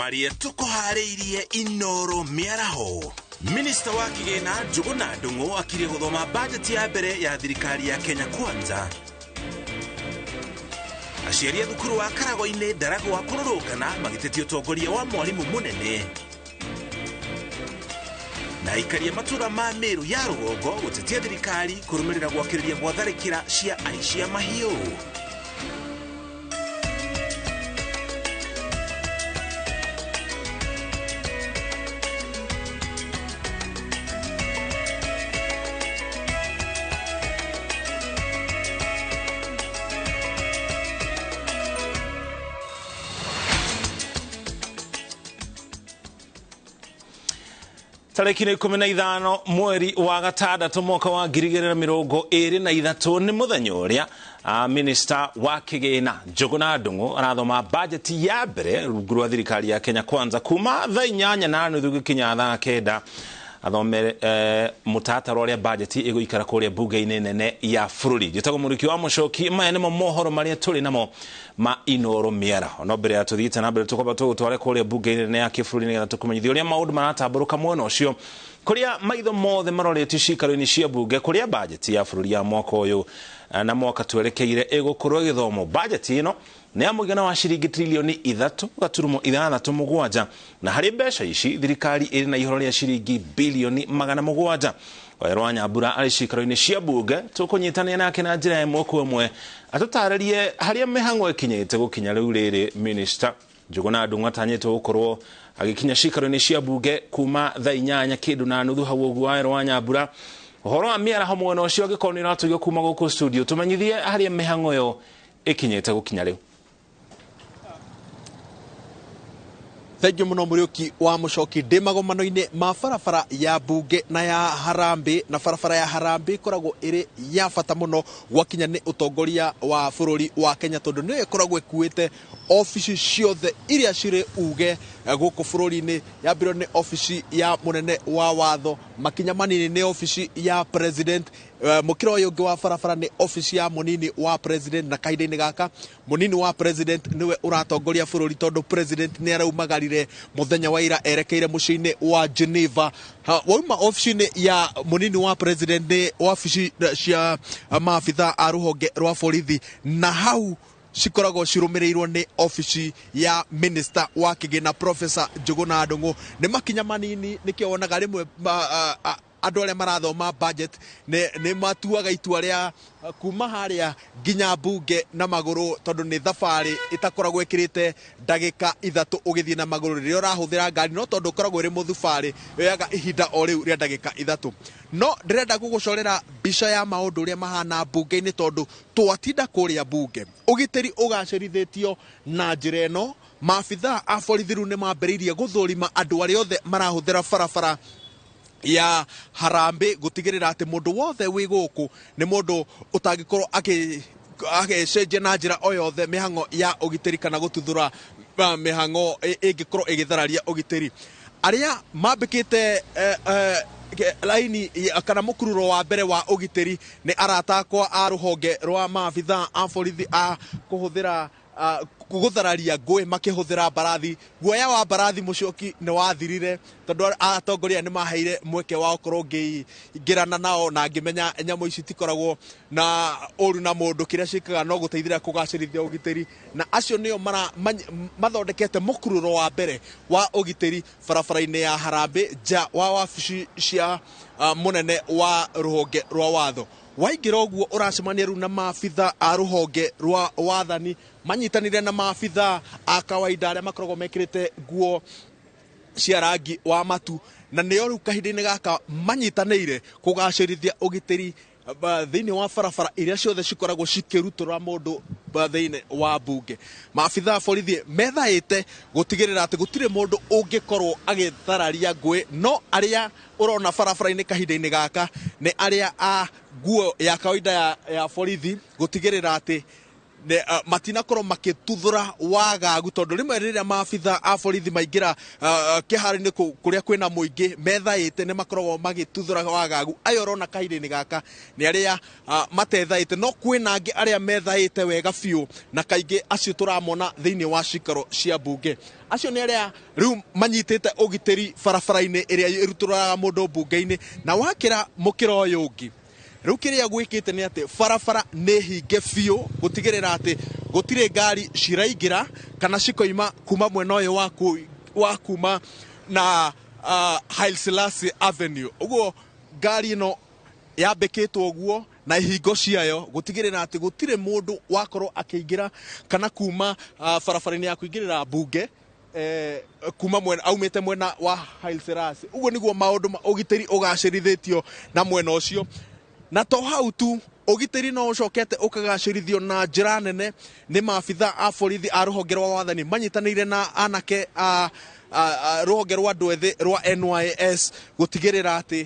Marĩa tũkũharĩirie Inoro mĩaraho. Minista wa kĩgĩna Njũgũna Ndung'u akirie gũthoma bajeti ya mbere ya thirikari ya Kenya Kwanza. Aciari a thukuru wa Karago-inĩ Ndaragwa kũrũrũngana magĩtetia ũtongoria wa mwarimũ mũnene. Na aikaria matũra ma Meru ya rũgongo gũtetia thirikari kũrũmĩrĩra gwakĩrĩria gwa tharĩkĩra cia aici a mahiũ. Tarĩki nĩ 15 mweri wa gatandatũ mwaka wa 2023 nĩ mũthenya ũrĩa minista wa kĩgĩna Njũgũna Ndung'u arathoma bajeti ya mbere rungu rwa thirikari ya Kenya Kwanza kuma thaa 8:30 gũkinya thaa 9 athome mũtaratara ũrĩa bajeti ĩgũikara kũrĩa mbunge-inĩ nene ya bũrũri. Njĩtagwo Mũrĩki wa Mũcoki, maya nĩmo mohoro marĩa tũrĩ namo ma Inoro mĩaraho. No mbere ya tũthiĩte na mbere tũkwamba tũgũtware kũrĩa mbunge-inĩ nene ya kĩbũrũri nĩgetha tũkũmenyithie ũrĩa maũndũ maratambũrũka mwena ũcio, kũrĩa maitho mothe maroretio ciikaro-inĩ cia mbunge, kũrĩa bajeti ya bũrũri ya mwaka ũyũ na mwaka twerekeire ĩgũkorwo ĩgĩthomwo. Bajeti ĩno nĩ ya mũigana wa ciringi trilioni 3.67, na harĩ mbeca ici thirikari ĩrĩ na ihoro rĩa ciringi bilioni 700. Wawerũ wa Nyambura arĩ ciikaro-inĩ cia mbunge, tũkũnyitanĩra nake na njĩra ĩmwe kwa ĩmwe atũtarĩrie harĩa mĩhang'o ĩkinyĩte gũkinya rĩu rĩrĩ. Minista Njũgũna Ndung'u atanyĩtwo gũkorwo agĩkinya ciikaro-inĩ cia mbunge kuma thaa 8:15 hau ũguo. Wawerũ wa Nyambura, ũhoro wa mĩaraho mwena ũcio, angĩkorwo nĩ ũratũigua kuma gũkũ studio, tũmenyithie harĩa mĩhang'o ĩyo ĩkinyĩte gũkinya rĩu. Thengiũ mũno Mũrĩũki wa Mũcoki. Ndĩ magomano-inĩ ma barabara ya mbunge na ya Harambee, na barabara ya Harambee ĩkoragwo ĩrĩ ya bata mũno gwakinya nĩ ũtongoria wa bũrũri wa Kenya, tondũ nĩyo ĩkoragwo ĩkuĩte obici ciothe iria cirĩ uge gũkũ bũrũri-inĩ. Yambĩrĩrio nĩ obici ya mũnene wa watho, makinya manini nĩ obici ya president, mũkĩra ũyũ ũngĩ wa barabara nĩ obici ya mũnini wa president, na kahinda-inĩ gaka mũnini wa president nĩwe ũratongoria bũrũri, tondũ president nĩ araumagarire mũthenya wa ira erekeire mũciĩ-inĩ wa Geneva. Wauma obici-inĩ ya mũnini wa president nĩ obici cia maabitha a rũhonge rwa borithi, na hau cikoragwo cirũmĩrĩirwo nĩ obici ya minister wa kĩgĩna Professor Njũgũna Ndung'u. Nĩ makinya manini, nĩkĩo wonaga rĩmwe andũ arĩa marathoma budget nĩ matuaga itua rĩa kuma harĩa nginya mbunge na magũrũ, tondũ nĩ thabarĩ ĩtakoragwo ĩkĩrĩte ndagĩka 3 ũgĩthiĩ na magũrũ. Rĩrĩa ũrahũthĩra ngari, no tondũ ũkoragwo ĩrĩ mũthubarĩ, yoyaga ihinda o rĩu rĩa ndagĩka 3. No ndĩrenda gũgũcorera mbica ya maũndũ ũrĩa mahana mbunge-inĩ, tondũ twatinda kũrĩa mbunge ũgitĩri ũgacĩrithĩtio na njĩra ĩno. Maabithaa a borithi rĩu nĩ mambĩrĩirie gũthũrima andũ arĩa othe marahũthĩra barabara ya Harambee, gũtigĩrĩra atĩ mũndũ wothe wĩ gũkũ nĩ mũndũ ũtangĩkorwo agĩcenjia na njĩra o yothe mĩhang'o ya ũgitĩri kana gũtuthũra mĩhang'o ĩngĩkorwo ĩgĩthararia ũgitĩri. Arĩa mambĩkĩte laini kana mũkururo wa mbere wa ũgitĩri nĩ arata akwa a rũhonge rwa maabithaa a borithi a kũhũthĩra gũthararia ngũĩ makĩhũthĩra mbarathi. Guoya wa mbarathi Mũcoki nĩ wathirire, tondũ atongoria nĩ maheire mweke wa gũkorwo ngĩingĩrana nao na ngĩmenya nyamũ ici itikoragwo na ũru na mũndũ, kĩrĩa ciĩkaga no gũteithĩrĩria kũgacĩrithia ũgitĩri. Na acio nĩo mathondekete mũkururo wa mbere wa ũgitĩri barabara-inĩ ya Harambee nja wa wabici cia mũnene wa rũhonge rwa watho. Waingĩra ũguo ũracemania rĩu na maabitha a rũhonge rwa wathani manyitanĩire na maabitha a kawaida arĩa makoragwo mekĩrĩte nguo cia rangi wa matu, na nĩo rĩu kahinda-inĩ gaka manyitanĩire kũgacĩrithia ũgitĩri thĩinĩ wa barabara iria ciothe cikoragwo cikĩrutũra mũndũ thĩinĩ wa mbunge. Maabitha a borithi methaĩte gũtigĩrĩra atĩ gũtirĩ mũndũ ũngĩkorwo agĩthararia ngũĩ, no arĩa ũrona barabara-inĩ kahinda-inĩ gaka nĩ arĩa a nguo ya kawaida ya borithi, gũtigĩrĩra atĩ Matinakorwo makĩtuthũra wagagu tondũ rĩmwe rĩrĩa maabitha a borithi maingĩra kĩharo-inĩ kũrĩa kwĩna mũingĩ methaĩte nĩ makoragwo magĩtuthũra wagagu. Aya ũrona kahinda-inĩ gaka nĩ arĩa matethaĩte, no kwĩna angĩ arĩa methaĩte wega biũ, na kaingĩ acio tũramona thĩinĩ wa cikaro cia mbunge. Acio nĩ arĩa rĩu manyitĩte ũgitĩri barabara-inĩ ĩrĩa ĩrutũraga mũndũ mbunge-inĩ, na wakĩra mũkĩra ũyũ ũngĩ. Rĩu kĩrĩa gwĩkĩte nĩ atĩ barabara nĩ hinge biũ gũtigĩrĩra atĩ gũtirĩ ngari ciraingĩra kana cikoima kuma mwena ũyũ wa kuma na Haile Selassie Avenue. Ũguo ngari ĩno yambĩkĩtwo ũguo na ihingo ciayo gũtigĩrĩra atĩ gũtirĩ mũndũ wakorwo akĩingĩra kana kuma barabara-inĩ ya kũingĩrĩra mbunge kuma mwena aumĩte mwena wa Haile Selassie. Ũguo nĩguo maũndũ ma ũgitĩri ũgacĩrithĩtio na mwena ũcio. Na to hau tu, ũgitĩri no ũcokete ũkagacĩrithio na njĩra nene nĩ maabitha a borithi a rũhonge rwa wathani manyitanĩire na anake a rũhonge rwa andũ ethĩ rwa NYS gũtigĩrĩra atĩ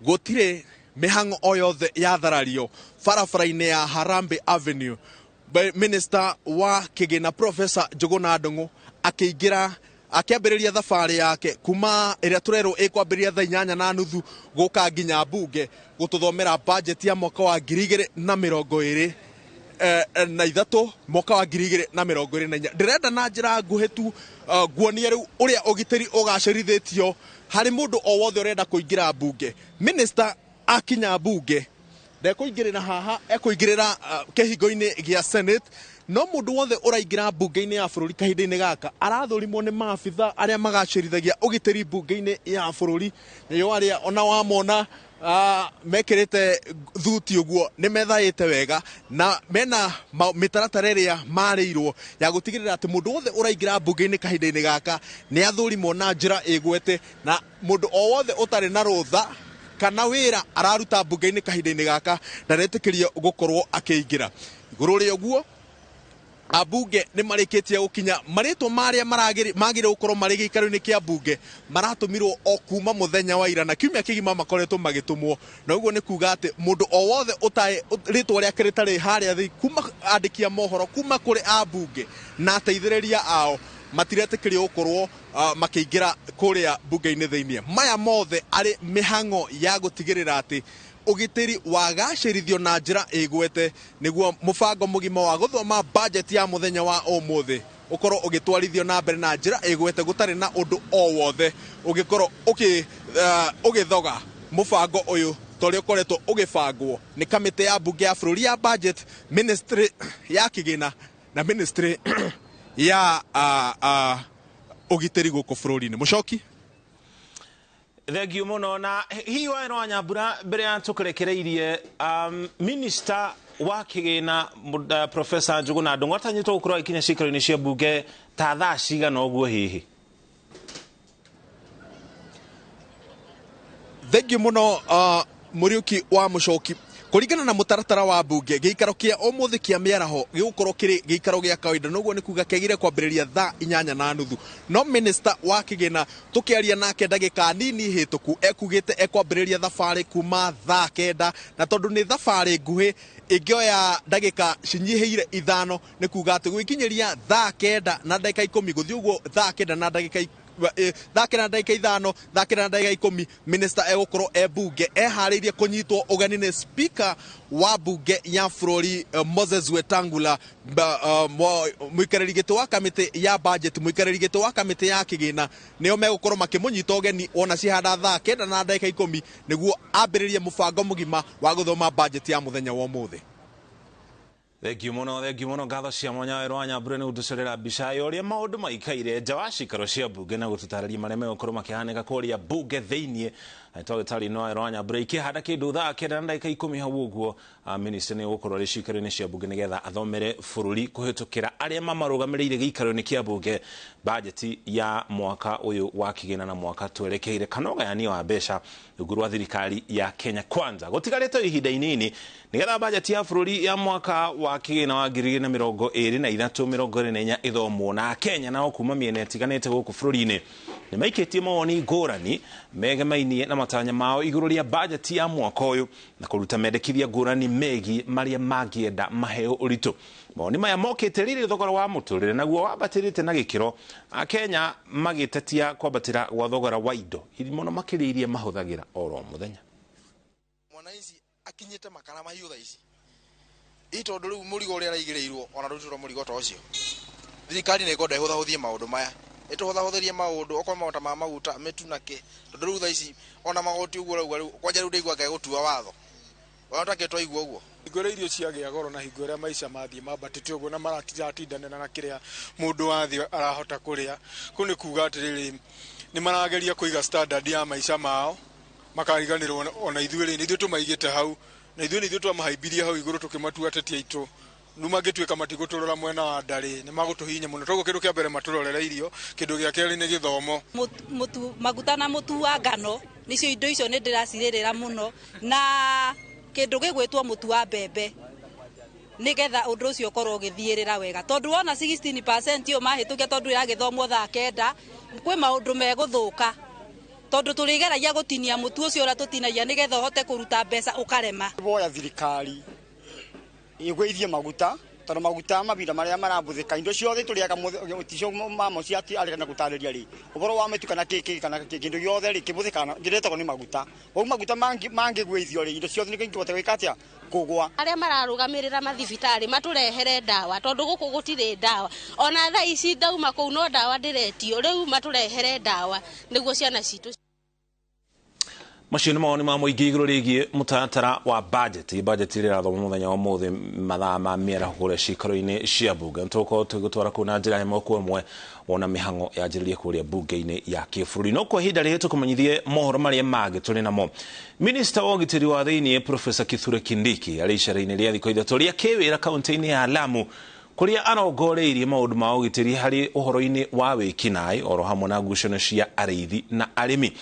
gũtirĩ mĩhang'o o yothe yatharario barabara-inĩ ya Harambee Avenue. Minister wa kĩgĩna Professor Njuguna Ndung'u akĩingĩra akĩambĩrĩria thabarĩ yake kuma ĩrĩa tũrerwo ĩkwambĩrĩria thaa 8:30 gũka nginya mbunge gũtũthomera budget ya mwaka wa 2023 mwaka wa 2024. Ndĩrenda na njĩra nguhĩ tu nguonie rĩu ũrĩa ũgitĩri ũgacĩrithĩtio harĩ mũndũ o wothe ũrenda kũingĩra mbunge. Minister akinya mbunge ndekũingĩrĩra haha, ekũingĩrĩra kĩhingo-inĩ gĩa Senate. No mũndũ wothe ũraingĩra mbunge-inĩ ya bũrũri kahinda-inĩ gaka arathũrimwo nĩ maabitha arĩa magacĩrithagia ũgitĩri mbunge-inĩ ya bũrũri. Nĩo arĩa ona wamona mekĩrĩte thuti ũguo nĩ methaĩte wega na mena mĩtaratara ĩrĩa marĩirwo ya gũtigĩrĩra atĩ mũndũ wothe ũraingĩra mbunge-inĩ kahinda-inĩ gaka nĩ athũrimwo na njĩra ĩgwete, na mũndũ o wothe ũtarĩ na rũtha kana wĩra araruta mbunge-inĩ kahinda-inĩ gaka ndaretĩkĩrio gũkorwo akĩingĩra. Igũrũ rĩa ũguo, ambunge nĩ marĩkĩtie gũkinya marĩtwa marĩa magĩrĩirwo gũkorwo marĩ gĩikaro-inĩ kĩa mbunge maratũmirwo o kuma mũthenya wa ira, na kiumia kĩgima makoretwo magĩtũmwo. Na ũguo nĩ kuga atĩ mũndũ o wothe ũtarĩ rĩtwa rĩake rĩtarĩ harĩa thĩ kuma andĩki a mohoro kuma kũrĩ ambunge na ateithĩrĩria ao matiretĩkĩrio gũkorwo makĩingĩra kũrĩa mbunge-inĩ thĩinĩ. Maya mothe arĩ mĩhang'o ya gũtigĩrĩra atĩ ũgitĩri wagacĩrithio na njĩra ĩgwete nĩguo mũbango mũgima wa gũthoma budget ya mũthenya wa ũmũthĩ ũkorwo ũgĩtwarithio na mbere na njĩra ĩgwete gũtarĩ na ũndũ o wothe ũgĩkorwo ũgĩthoga mũbango ũyũ ta ũrĩa ũkoretwo ũgĩbangwo nĩ kamĩtĩ ya mbunge ya bũrũri ya budget, ministry ya kĩgĩna na ministry ya ũgitĩri gũkũ bũrũri-inĩ. Mũcoki, thengiũ mũno. Na hihi Waĩro wa Nyambura, mbere ya tũkĩrekereirie, minister wa kĩgĩna Professor Njuguna Ndung'u atanyĩtwo gũkorwo agĩkinya cikaro-inĩ cia mbunge ta thaa cigana ũguo hihi? Thengiũ mũno Mũriũki wa Mũcoki. Kũringana na mũtaratara wa mbunge, gĩikaro kĩa ũmũthĩ kĩa mĩaraho gĩgũkorwo kĩrĩ gĩikaro gĩa kawaida, noguo nĩ kuga kĩagĩrĩire kwambĩrĩria thaa 8:30. No minister wa kĩgĩna tũkĩaria nake ndagĩka nini hĩtũku ekugĩte ekwambĩrĩria thabarĩ kuma thaa 9, na tondũ nĩ thabarĩ nguhĩ ĩngĩoya ndagĩka cinyihĩire 5, nĩ kuga atĩ gwĩkinyĩria thaa 9:10 gũthiĩ ũguo thaa 9 na ndagĩka thaa 9 na ndagĩka 5, thaa 9 na ndagĩka 10, minister egũkorwo e mbunge eharĩirie kũnyitwo ũgeni nĩ speaker wa mbunge ya bũrũri Moses Wetangula, mũikarĩri gĩtĩ wa kamĩtĩ ya budget, mũikarĩri gĩtĩ wa kamĩtĩ ya kĩgĩna, nĩo megũkorwo makĩmũnyita ũgeni wona cihanda thaa 9 na ndagĩka 10 nĩguo ambĩrĩrie mũbango mũgima wa gũthoma budget ya mũthenya wa ũmũthĩ. Thengiũ mũno, thengiũ mũno, ngatho cia mwanya Waĩro wa Nyambura nĩ gũtũcorera mbica ya ũrĩa maũndũ maikaire nja wa cikaro cia mbunge na gũtũtarĩria marĩa megũkorwo makĩhanĩka kũrĩa mbunge thĩinĩ. Twagĩtarĩ no Waĩro wa Nyambura ikĩhanda kĩndũ thaa 9:10 hau ũguo, minister nĩ egũkorwo arĩ cikaro-inĩ cia mbunge nĩgetha athomere bũrũri kũhĩtũkĩra arĩa mamarũgamĩrĩire gĩikaro-inĩ kĩa mbunge bajeti ya mwaka ũyũ wa kĩgĩna na mwaka twerekeire kana ũgayania wa mbeca rungu rwa thirikari ya Kenya Kwanza. Gũtigarĩte ihinda inini nĩgetha bajeti ya bũrũri ya mwaka wa kĩgĩna wa 2023 24 ĩthomwo, na Kenya nao kuma mĩena ĩtiganĩte gũkũ bũrũri-inĩ Nĩ maikĩtie mawoni ngũrani megemainie na matanya mao igũrũ rĩa bajeti ya mwaka ũyũ na kũruta mendekithia ngũrani megiĩ marĩa mangĩenda maheo ũritũ. Mawoni maya mokĩte rĩrĩ thogora wa mũtũrĩre naguo wambatĩrĩte na gĩkĩro Akenya magĩtetia kwambatĩra gwa thogora wa indo mũno makĩria iria mahũthagĩra oro mũthenya. Mwananchi akinyĩte makara mahiũ thaa ici ĩ tondũ rĩu mũrigo ũrĩa araigĩrĩirwo ona ndũrutĩrwo mũrigo ta ũcio. Thirikari nĩ ĩkwenda ĩhũthahũthie maũndũ maya, ĩtũhũthahũthĩrie maũndũ okorwo maũndũ ma maguta mĩtu na kĩ, tondũ rĩu thaa ici ona magoti ũguo ũrauga rĩu kwanja rĩu ndaigua gegũtua watho ona ũtakĩ twaigua ũguo. Hingo ĩrĩa irio ciagĩa goro na hingo ĩrĩa maica mathiĩ mambatĩte ũguo na maratindanĩra na kĩrĩa mũndũ wathiĩ arahota kũrĩa, kũu nĩ kuga atĩrĩrĩ nĩ marageria kũiga standard ya maica mao makariganĩrwo ona ithuĩ rĩ nĩ ithuĩ tũmaigĩte hau na ithuĩ nĩ ithuĩ twamahaimbirie hau igũrũ tũkĩmatua ateti aitũ. Rĩu mangĩtuĩka matigũtũrora mwena wa ndarĩ nĩ magũtũhihinya mũno. Toguo kĩndũ kĩa mbere matũrorere irio, kĩndũ gĩa kerĩ nĩ gĩthomo. Mũtu, maguta na mũtu wa ngano nĩcio indo icio nĩ ndĩracirĩrĩra mũno, na kĩndũ gĩgwĩtwo mũtu wa mbembe nĩgetha ũndũ ũcio ũkorwo ũgĩthiĩrĩra wega, tondũ wona 16% ĩyo mahĩtũkia tondũ ĩragĩthomwo thaa kenda kwĩ maũndũ megũthũka, tondũ tũrĩgeragia gũtinia mũtu ũcio ũrĩa tũtinagia nĩgetha ũhote kũruta mbeca ũkarema. Boya thirikari igũithie maguta, tondũ maguta mabinda marĩa marabũthĩka indo ciothe tũrĩaga ticio mamo cia arĩ na gũtarĩria rĩ ũhoro wa mĩtu kana kĩkĩ kana kĩndũ gĩothe rĩ kĩbũthĩkaga kĩretagwo nĩ maguta. Koguo maguta mangĩgũithio rĩ indo ciothe nĩ ingĩhota gwĩka atĩa kũgũa. Arĩa mararũgamĩrĩra mathibitarĩ matũrehere ndawa tondũ gũkũ gũtirĩ ndawa, ona thaa ici ndauma kũu no ndawa ndĩretio, rĩu matũrehere ndawa nĩguo ciana citũ. Macio nĩ mawoni ma mũingĩ igũrũ rĩgiĩ mũtaratara wa bajeti. Bajeti ĩrĩa ĩrathomwo mũthenya wa ũmũthĩ mathaa ma mĩaraho kũrĩa ciikaro-inĩ cia mbunge. Nĩ tũgũkorwo tũgĩgũtwara kũu na njĩra ĩmwe kwa ĩmwe wona mĩhang'o yanjĩrĩrie kũrĩa mbunge-inĩ ya kĩbũrũri. No kwa ihinda rĩrĩ tũkũmenyithie mohoro marĩa mangĩ tũrĩ namo. Minista wa ũgitĩri wa thĩiniĩ Professor Kithure Kindiki arĩ icera-inĩ rĩa thikũ ithatũ rĩa kĩwĩra kaunti-inĩ ya Lamu kũrĩa arongoreirie maũndũ ma ũgitĩri harĩ ũhoro-inĩ wa wĩkinaĩ oro hamwe na ngucanio cia arĩithi na arĩmi.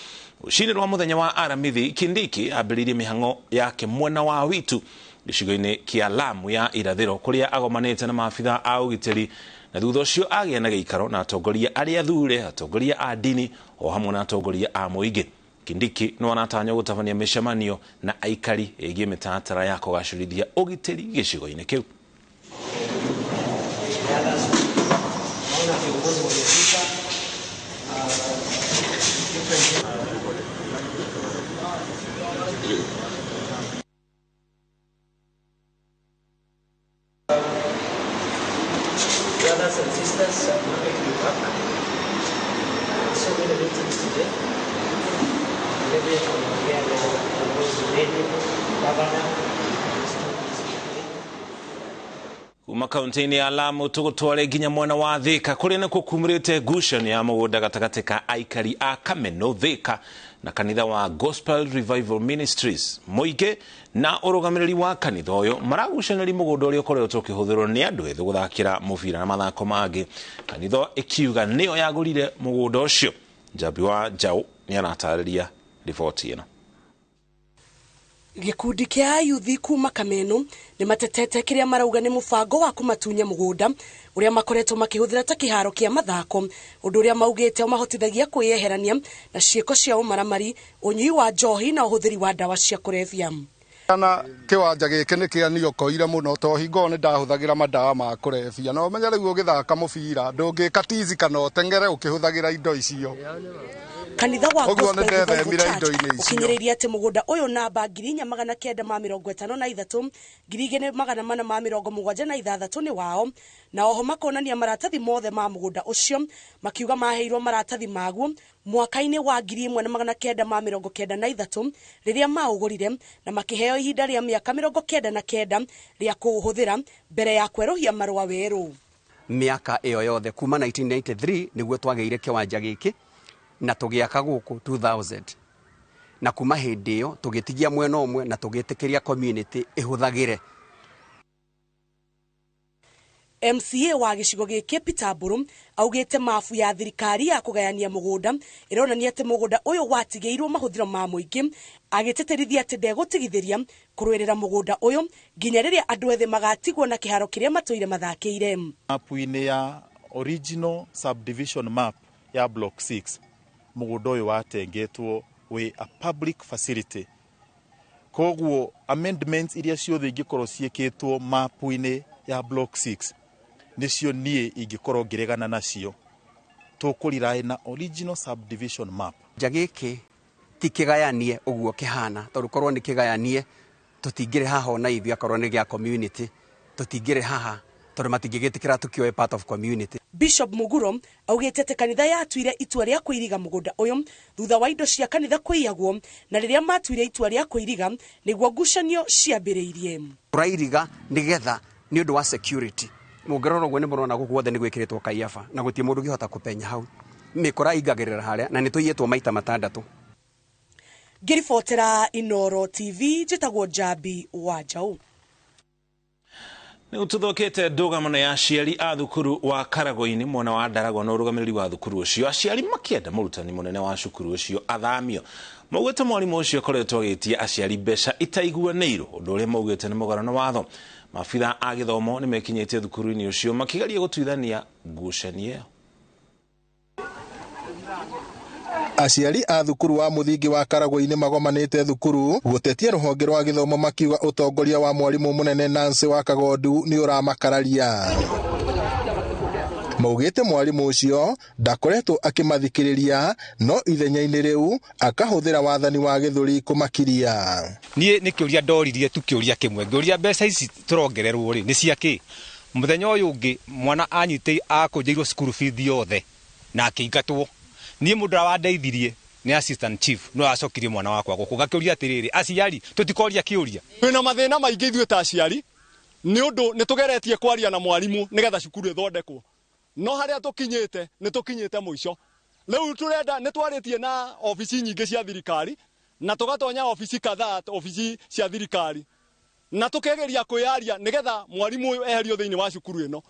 Rũcinĩ rwa mũthenya wa Aramithi, Kindiki ambĩrĩirie mĩhang'o yake mwena wa Witu gĩcigo-inĩ kĩa Lamu ya irathĩro kũrĩa agomanĩte na maabitha a ũgitĩri na thutha ũcio agĩa na gĩikaro na atongoria arĩa thure, atongoria a ndini o hamwe na atongoria a mũingĩ. Kindiki no aratanywo gũtabania mĩcemanio na aikari ĩgiĩ mĩtaratara ya kũgacĩrithia ũgitĩri gĩcigo-inĩ kĩu. Brothers and sisters, I'm happy to be back. So many meetings today. Maybe tunaongea na viongozi wenu, gavana. Kuma kaunti-inĩ ya Lamu tũgũtware nginya mwena wa Thika kũrĩa nĩkuo kumĩrĩte ngucanio ya mũgũnda gatagatĩ ka aikari a Kameno Thika na kanitha wa Gospel Revival Ministries. Mũingĩ na ũrũgamĩrĩri wa kanitha ũyũ maragucanĩria mũgũnda ũrĩa ũkoretwo ũkĩhũthĩrwo nĩ andũ ethĩ gũthakĩra mũbira na mathako mangĩ. Kanitha ĩkiuga nĩyo yagũrire mũgũnda ũcio. Njambi wa Njaũ nĩ aratarĩria riboti ĩno. Gĩkundi kĩa ayuthi kuma Kameno nĩ matetete kĩrĩa marauga nĩ mũbango wa kũmatunya mũgũnda ũrĩa makoretwo makĩhũthĩra ta kĩharo kĩa mathako, ũndũ ũrĩa maugĩte ũmahotithagia kwĩyeherania na ciĩko cia ũmaramari, ũnyui wa njohi na ũhũthĩri wa ndawa cia kũrebia. Kana kĩwanja gĩkĩ nĩ kĩaniokoire mũno to hingo nĩ ndahũthagĩra madawa ma kũrebia, na ũmenye rĩu ũgĩthaka mũbira ndũngĩka tizi kana ũteng'ere ũkĩhũthagĩra indo icio. Kanitha wa Gospel Revival Church ũkinyĩrĩirie atĩ mũgũnda ũyũ namba 4953 2476 nĩ wao, na oho makonania maratathi mothe ma mũgũnda ũcio, makiuga maheirwo maratathi maguo mwaka-inĩ wa 1993 rĩrĩa maũgũrire, na makĩheo ihinda rĩa mĩaka 99 rĩa kũũhũthĩra mbere ya kwerũhia marũa werũ. Mĩaka ĩyo yothe kuma 1993 nĩguo twagĩire kĩwanja gĩkĩ na tũgĩaka gũkũ 2000, na kuma hĩndĩ ĩyo tũgĩtigia mwena ũmwe na tũgĩtĩkĩria community ĩhũthagĩre. MCA wa gĩcigo gĩkĩ Peter Mburu augĩte mabu ya thirikari ya kũgayania mũgũnda ĩronania atĩ mũgũnda ũyũ watigĩirwo mahũthĩro ma mũingĩ, agĩtĩtĩrithia atĩ ndegũtigithĩria kũrũĩrĩra mũgũnda ũyũ nginya rĩrĩa andũ ethĩ magatigwo na kĩharo kĩrĩa matũire mathakĩire. Mapu-inĩ ya original subdivision map ya block 6 Mũgũnda ũyũ watengetwo wĩ a public facility, koguo amendments iria ciothe ingĩkorwo ciĩkĩtwo mapu-inĩ ya block 6 nĩcio niĩ ingĩkorwo ngĩregana nacio. Tũkũrely na original subdivision map. Nja gĩkĩ ti kĩgayanie ũguo kĩhana, tondũ korwo nĩ kĩgayanie tũtingĩrĩ haha, ona ithuĩ akorwo nĩ gĩa community tũtingĩrĩ haha, tondũ matingĩgĩtĩkĩra tũkĩoe part of community. Bishop Muguro augĩte atĩ kanitha yatuire itua rĩa kũiriga mũgũnda ũyũ thutha wa indo cia kanitha kũiyagwo, na rĩrĩa matuire itua rĩa kũiriga nĩguo ngucanio ciambĩrĩirie. Tũrairiga nĩgetha nĩ ũndũ wa security. Mũngĩrora ũguo nĩ mũrona gũkũ guothe nĩ gwĩkĩrĩtwo kaiyaba na gũtirĩ mũndũ ũngĩhota kũpenya hau. Mĩkora ingagĩrĩra harĩa na nĩ tũiyĩtwo maita 6. Ngĩribotera Inoro TV, njĩtagwo Njambi wa Njaũ. Nĩ tũthokete ndũgamano ya aciari a thukuru wa Karagũ-inĩ mwena wa Ndaragwa na ũrũgamĩrĩri wa thukuru ũcio, aciari makĩenda mũrutani mũnene wa cukuru ũcio athamio. Maugĩte mwarimũ ũcio akoretwo agĩtia aciari mbeca itaiguanĩirwo, ũndũ ũrĩa maugĩte nĩ mũgarũ na watho. Maabitha a gĩthomo nĩ mekinyĩtie thukuru-inĩ ũcio makĩgeria gũtuithania ngucanio ĩyo. Aciari a thukuru wa mũthingi wa Karagũ-inĩ magomanĩte thukuru gũtetia rũhonge rwa gĩthomo, makiuga ũtongoria wa mwarimũ mũnene Nancy wa Kagondu nĩ ũramakararia. Maugĩte mwarimũ ũcio ndakoretwo akĩmathikĩrĩria, no ithenya-inĩ rĩu akahũthĩra wathani wa gĩthũri kũmakiria. Niĩ nĩ kĩũria ndoririe tu, kĩũria kĩmwe ngĩũria, mbeca ici tũrongererwo rĩ nĩ cia kĩ? Mũthenya ũyũ ũngĩ mwana anyitĩ akũnjĩirwo cukuru bithi yothe na akĩingatwo. Niĩ mũndũ ũrĩa wandeithirie nĩ assistant chief, no acokirie mwana wakwa gũkũ. Ngakĩũria atĩrĩrĩ, aciari tũtikoria kĩũria? Twĩna mathĩna maingĩ ithuĩ ta aciari, nĩ ũndũ nĩ tũgeretie kwaria na mwarimũ nĩgetha cukuru ĩthondekwo, no harĩa tũkinyĩte nĩ tũkinyĩte mũico. Rĩu tũrenda, nĩ twarĩtie na obici nyingĩ cia thirikari na tũgatonya obici kadhaa, obici cia thirikari, na tũkegeria kwĩyaria nĩgetha mwarimũ ũyũ eherio thĩinĩ wa cukuru ĩno.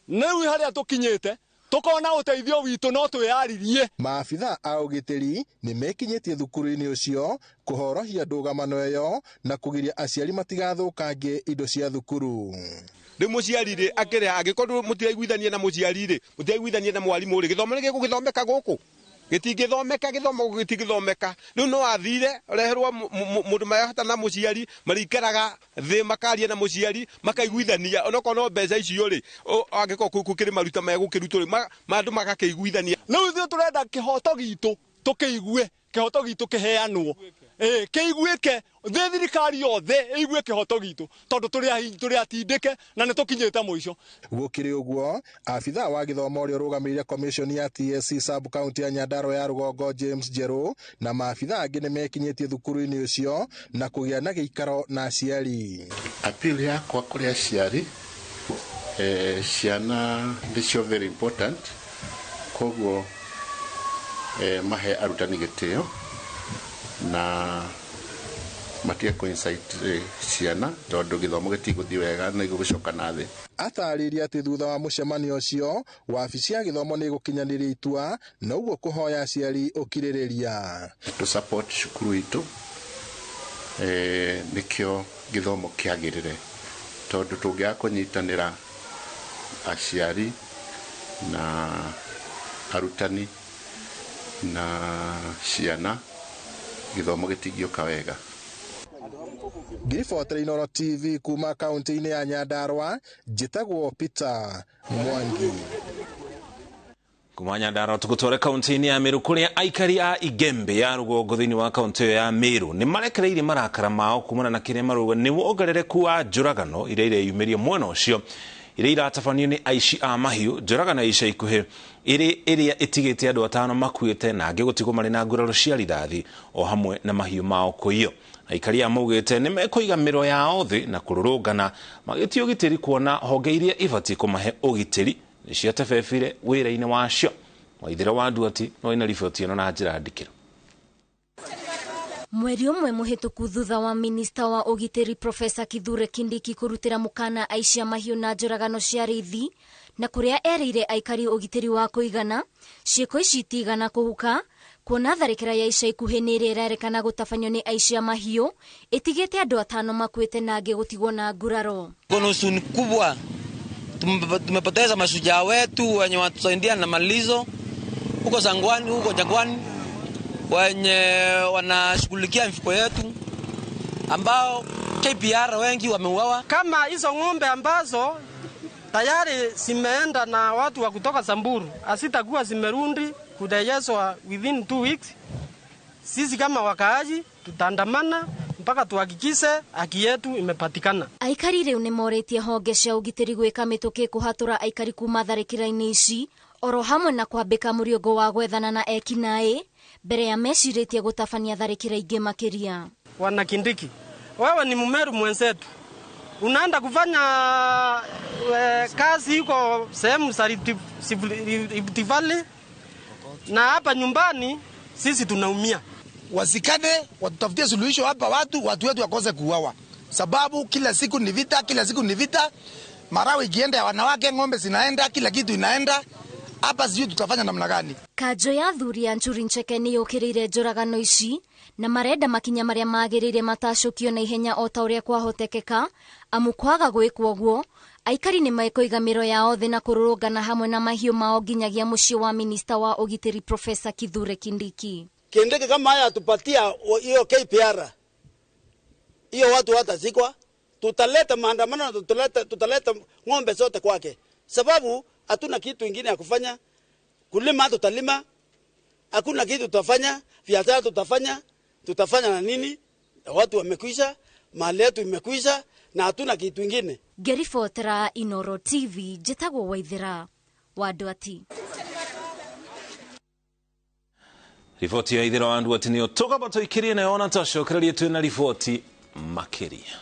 Rĩu harĩa tũkinyĩte tũkona ũteithio witũ no twĩyaririe. Maabitha a ũgitĩri nĩ mekinyĩtie thukuru-inĩ ũcio kũhorohia ndũgamano ĩyo na kũgiria aciari matigathũkangie indo cia thukuru. Rĩu mũciari rĩ akĩrĩha, angĩkorwo mũtiraiguithania na mũciari rĩ, mũtiraiguithania na mwarimũ rĩ, gĩthomo nĩ gĩgũgĩthomeka gũkũ? Gĩtingĩthomeka, gĩthomo gĩtingĩthomeka. Rĩu no athire reherwo mũndũ marahota na mũciari, marĩikaraga thĩ makaria na mũciari makaiguithania, onokorwo no mbeca icio rĩ, angĩkorwo gũkĩrĩ maruta megũkĩrutwo rĩ, andũ magakĩiguithania. Rĩu ithuĩ tũrenda kĩhoto gitũ tũkĩigue, kĩhoto gitũ kĩheanwo, kĩiguĩke thĩ, thirikari yothe ĩigue kĩhoto gitũ, tondũ tũrĩ atindĩke na nĩ tũkinyĩte mũico. Gũkĩrĩ ũguo, abithaa wa gĩthomo ũrĩa ũrũgamĩrĩire commission ya TSC sub county ya Nyandarua ya rũgongo James Njerũ na maabithaa angĩ nĩ mekinyĩtie thukuru-inĩ ũcio na kũgĩa na gĩikaro na aciari. Appeal yakwa kũrĩ aciari, ciana nĩcio very important, koguo mahe arutani gĩtĩo na matige kũ incite ciana, tondũ gĩthomo gĩtigũthiĩ wega na gĩgũcoka na thĩ. Atarĩria atĩ thutha wa mũcemanio ũcio wabici ya gĩthomo nĩ ĩgũkinyanĩria itua na ũguo kũhoya aciari ũkirĩrĩria. To support cukuru itũ, nĩkĩo gĩthomo kĩagĩrĩre, tondũ tũngĩaga kũnyitanĩra aciari na arutani na ciana, gĩthomo gĩtingĩũka wega. Ngiribotera Inoro TV kuma kaunti-inĩ ya Nyandarua, njĩtagwo Peter Mwangi. Kuma Nyandarua tũgũtware kaunti-inĩ ya Meru, kũrĩa aikari a Igembe ya rũgongo thĩinĩ wa kaunti ĩyo ya Meru nĩ marekereirie marakara mao kumana na kĩrĩa marauga nĩ wongerereku wa njũragano iria ireyumĩria mwena ũcio, iria iratabanio nĩ aici a mahiũ. Njũragano ya ica ikuhĩ ĩrĩ ĩrĩa ĩtigĩte andũ 5 makuĩte na angĩ gũtigwo marĩ na nguraro cia rithathi o hamwe na mahiũ mao kũiywo. Aikari a maugĩte nĩ mekũiga mĩro yao thĩ na kũrũrũngana magĩtia ũgitĩri, kuona honge iria ibatiĩ kũmahe ũgitĩri nĩ ciatebebire wĩra-inĩ wacio. Waithĩra wa Nduati no ina riboti ĩno na njĩra ndikĩru. Mweri ũmwe mũhĩtũku thutha wa minista wa ũgitĩri Profesa Kithure Kindiki kũrutĩra mũkana aici a mahiũ na njũragano cia rĩithi na kũrĩa erĩire aikari ũgitĩri wa kũigana, ciĩko ici itigana kũhuka kuona tharĩkĩra ya ica ikuhĩ nĩ ĩrĩa ĩrerĩkana gũtabanio nĩ aici a mahiũ ĩtigĩte andũ 5 makuĩte na angĩ gũtigwo na nguraro. Kuna huzuni kubwa, tumepoteza mashujaa wetu wenye watusaidia na malizo huko Sangwani, huko Jangwani. wenye wanashughulikia mifuko yetu ambao KPR wengi wameuawa. Kama hizo ng'ombe ambazo tayari zimeenda na watu wa kutoka Samburu asitakuwa zimerundi kurejeshwa within 2 weeks, sisi kama wakaaji tutaandamana mpaka tuhakikishe haki yetu imepatikana. Aikari riu ni moretie honge cia ugitiri gwika mituki kuhatura aikari kuma tharikira-ini ici oro hamwe na kwambika muriongo wa gwethana na ekinaĩ mbere ya mecirĩtie gũtabania tharĩkĩra ingĩ makĩria. Wana Kindiki, wewe ni Mumeru mwenzetu, unaenda kufanya kazi huko sehemu za Rift Valley na hapa nyumbani sisi tunaumia. Wasikane, watutafutie suluhisho hapa, watu wetu wakose kuuawa, sababu kila siku ni vita, kila siku ni vita. Marawi ikienda ya wanawake, ng'ombe zinaenda, kila kitu inaenda. Hapa sijui tutafanya namna gani. Kanjo ya athuri ya Ncuri Ncheke nĩ yũkĩrĩire njũragano ici na marenda makinya marĩa magĩrĩire matacũkio na ihenya o ta ũrĩa kwahotekeka, amu kwaga gwĩkwo ũguo aikari nĩ mekũiga mĩro yao thĩ na kũrũrũngana hamwe na mahiũ mao nginyagia mũciĩ wa minista wa ũgitĩri Profesa Kithure Kindiki. Kindiki kama haya atupatia hiyo KPR, hiyo watu watazikwa, tutaleta maandamano na tutaleta ng'ombe zote kwake, sababu hatuna kitu ingine ya kufanya. Kulima tutalima, hakuna kitu tutafanya, biashara tutafanya na nini? Watu wamekwisha, mali yetu imekwisha na hatuna kitu ingine. Ngeribotera Inoro TV, njĩtagwo Waithera wa Ndwati. Riboti ya Ithera wa Ndwati niyo tũkamba tũikĩrie nayo na twacokererie twĩna riboti makĩria.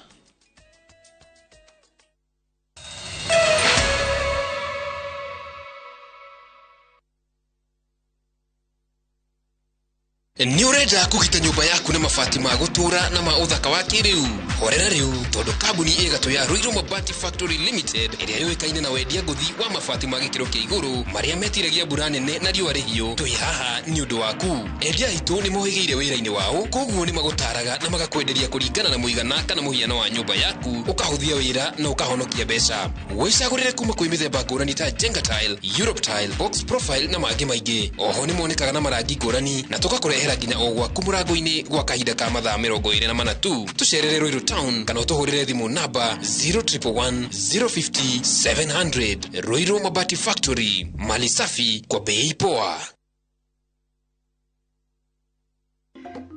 Nĩ ũrenda kũgita nyũmba yaku na mabati ma gũtũũra na ma ũthaka wa kĩrĩu? Horera rĩu tondũ kambuni ĩgatũ ya Ruiru Mabati Factory Limited ĩrĩa yũĩkaine na wendia ngũthi wa mabati ma gĩkĩro kĩa igũrũ marĩa metiragia mbura nene na riũa rĩhiũ, twĩ haha nĩ ũndũ waku. Endia aitũ nĩ mohĩgĩire wĩra-inĩ wao, koguo nĩ magũtaraga na magakwenderia kũringana na mũigana kana mũhiano wa nyũmba yaku, ũkahũthia wĩra na ũkahonokia mbeca. Wĩcagũrĩre kuma kwĩ mĩthemba ngũrani ta Jenga Tile, Europe Tile, Box Profile na mangĩ maingĩ. Oho nĩ monekaga na marangi ngũrani na tũgakũrehera nginya o gwaku mũrango-inĩ gwa kahinda ka mathaa 24 tu. Tũcerere Ruiru Town kana ũtũhũrĩre thimũ namba 0111 050 700. Ruiru Mabati Factory, mali safi kwa bei poa.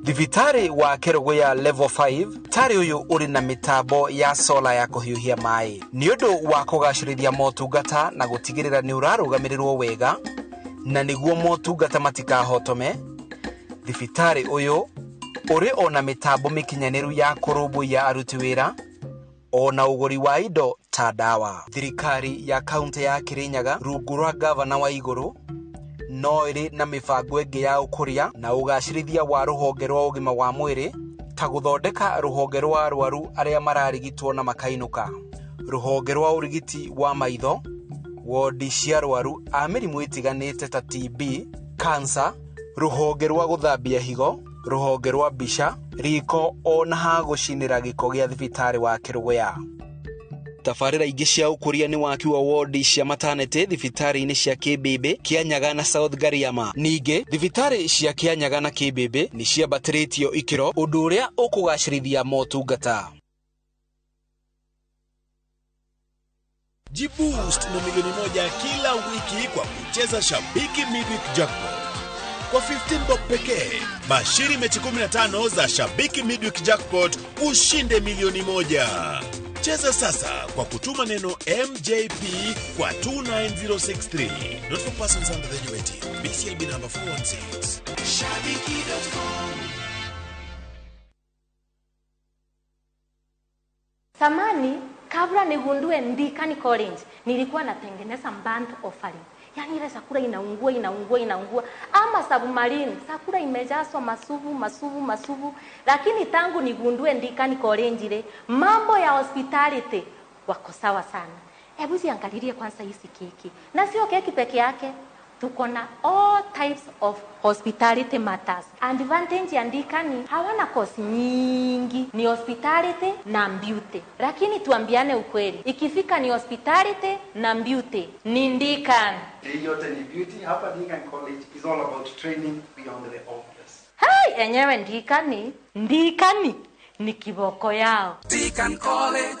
Thibitarĩ wa Kerugoya Level 5 tarĩ ũyũ ũrĩ na mĩtambo ya sola ya kũhiũhia maĩ nĩ ũndũ wa kũgacĩrithia motungata na gũtigĩrĩra nĩ ũrarũgamĩrĩrwo wega na nĩguo motungata matikahotome. Thibitarĩ ũyũ ũrĩ ona mĩtambo mĩkinyanĩru ya kũrũmbũiya aruti wĩra ona ũgũri wa indo ta ndawa. Thirikari ya kaunti ya Kirinyaga rungu rwa gavana wa Igũrũ no ĩrĩ na mĩbango ĩngĩ ya ũkũria na ũgacĩrithia wa rũhonge rwa ũgima wa mwĩrĩ ta gũthondeka rũhonge rwa arwaru arĩa mararigitwo na makainũka, rũhonge rwa ũrigiti wa maitho, wodi cia arwaru a mĩrimũ ĩtiganĩte ta TB, kansa, rũhonge rwa gũthambia higo, rũhonge rwa mbica, riko ona ha gũcinĩra gĩko gĩa thibitarĩ wa Kerugoya. Tabarĩra ingĩ cia ũkũria nĩ waki wa wodi cia maternity thibitarĩ-inĩ cia Kĩmbĩmbĩ, Kĩanyaga na South Gariama. Ningĩ thibitarĩ cia Kĩanyaga na Kĩmbĩmbĩ nĩ ciambatĩrĩtio ikĩro, ũndũ ũrĩa ũkũgacĩrithia motungata. Jiboost na milioni 1 kila wiki kwa kucheza Shabiki Midweek Jackpot. Kwa 15 bob pekee, bashiri mechi 15 za Shabiki Midweek Jackpot ushinde milioni 1. Cheza sasa kwa kutuma neno MJP kwa 29063. Not for persons under the age of 18. BCLB number 416. Shabiki.com. Samani, kabla nigundue Ndikani College, nilikuwa natengeneza burnt offering. Yaani ile chakula inaungua, inaungua, inaungua. Ama submarine, chakula imejazwa masubu, masubu, masubu. Lakini tangu nigundue Ndikani College ile, mambo ya hospitality wako sawa sana. Hebu ziangalilie kwanza hizi keki. Na sio keki peke yake. Tuko na all types of hospitality matters. Advantage ya Ndikani, hawana course nyingi. Ni hospitality na beauty. Lakini tuambiane ukweli, ikifika ni hospitality na beauty, ni Ndikani. Hii yote ni beauty. Hapa Ndikani College is all about training beyond the obvious. Ha! Hey, enyewe Ndikani, Ndikani ni kiboko yao. Deacon College.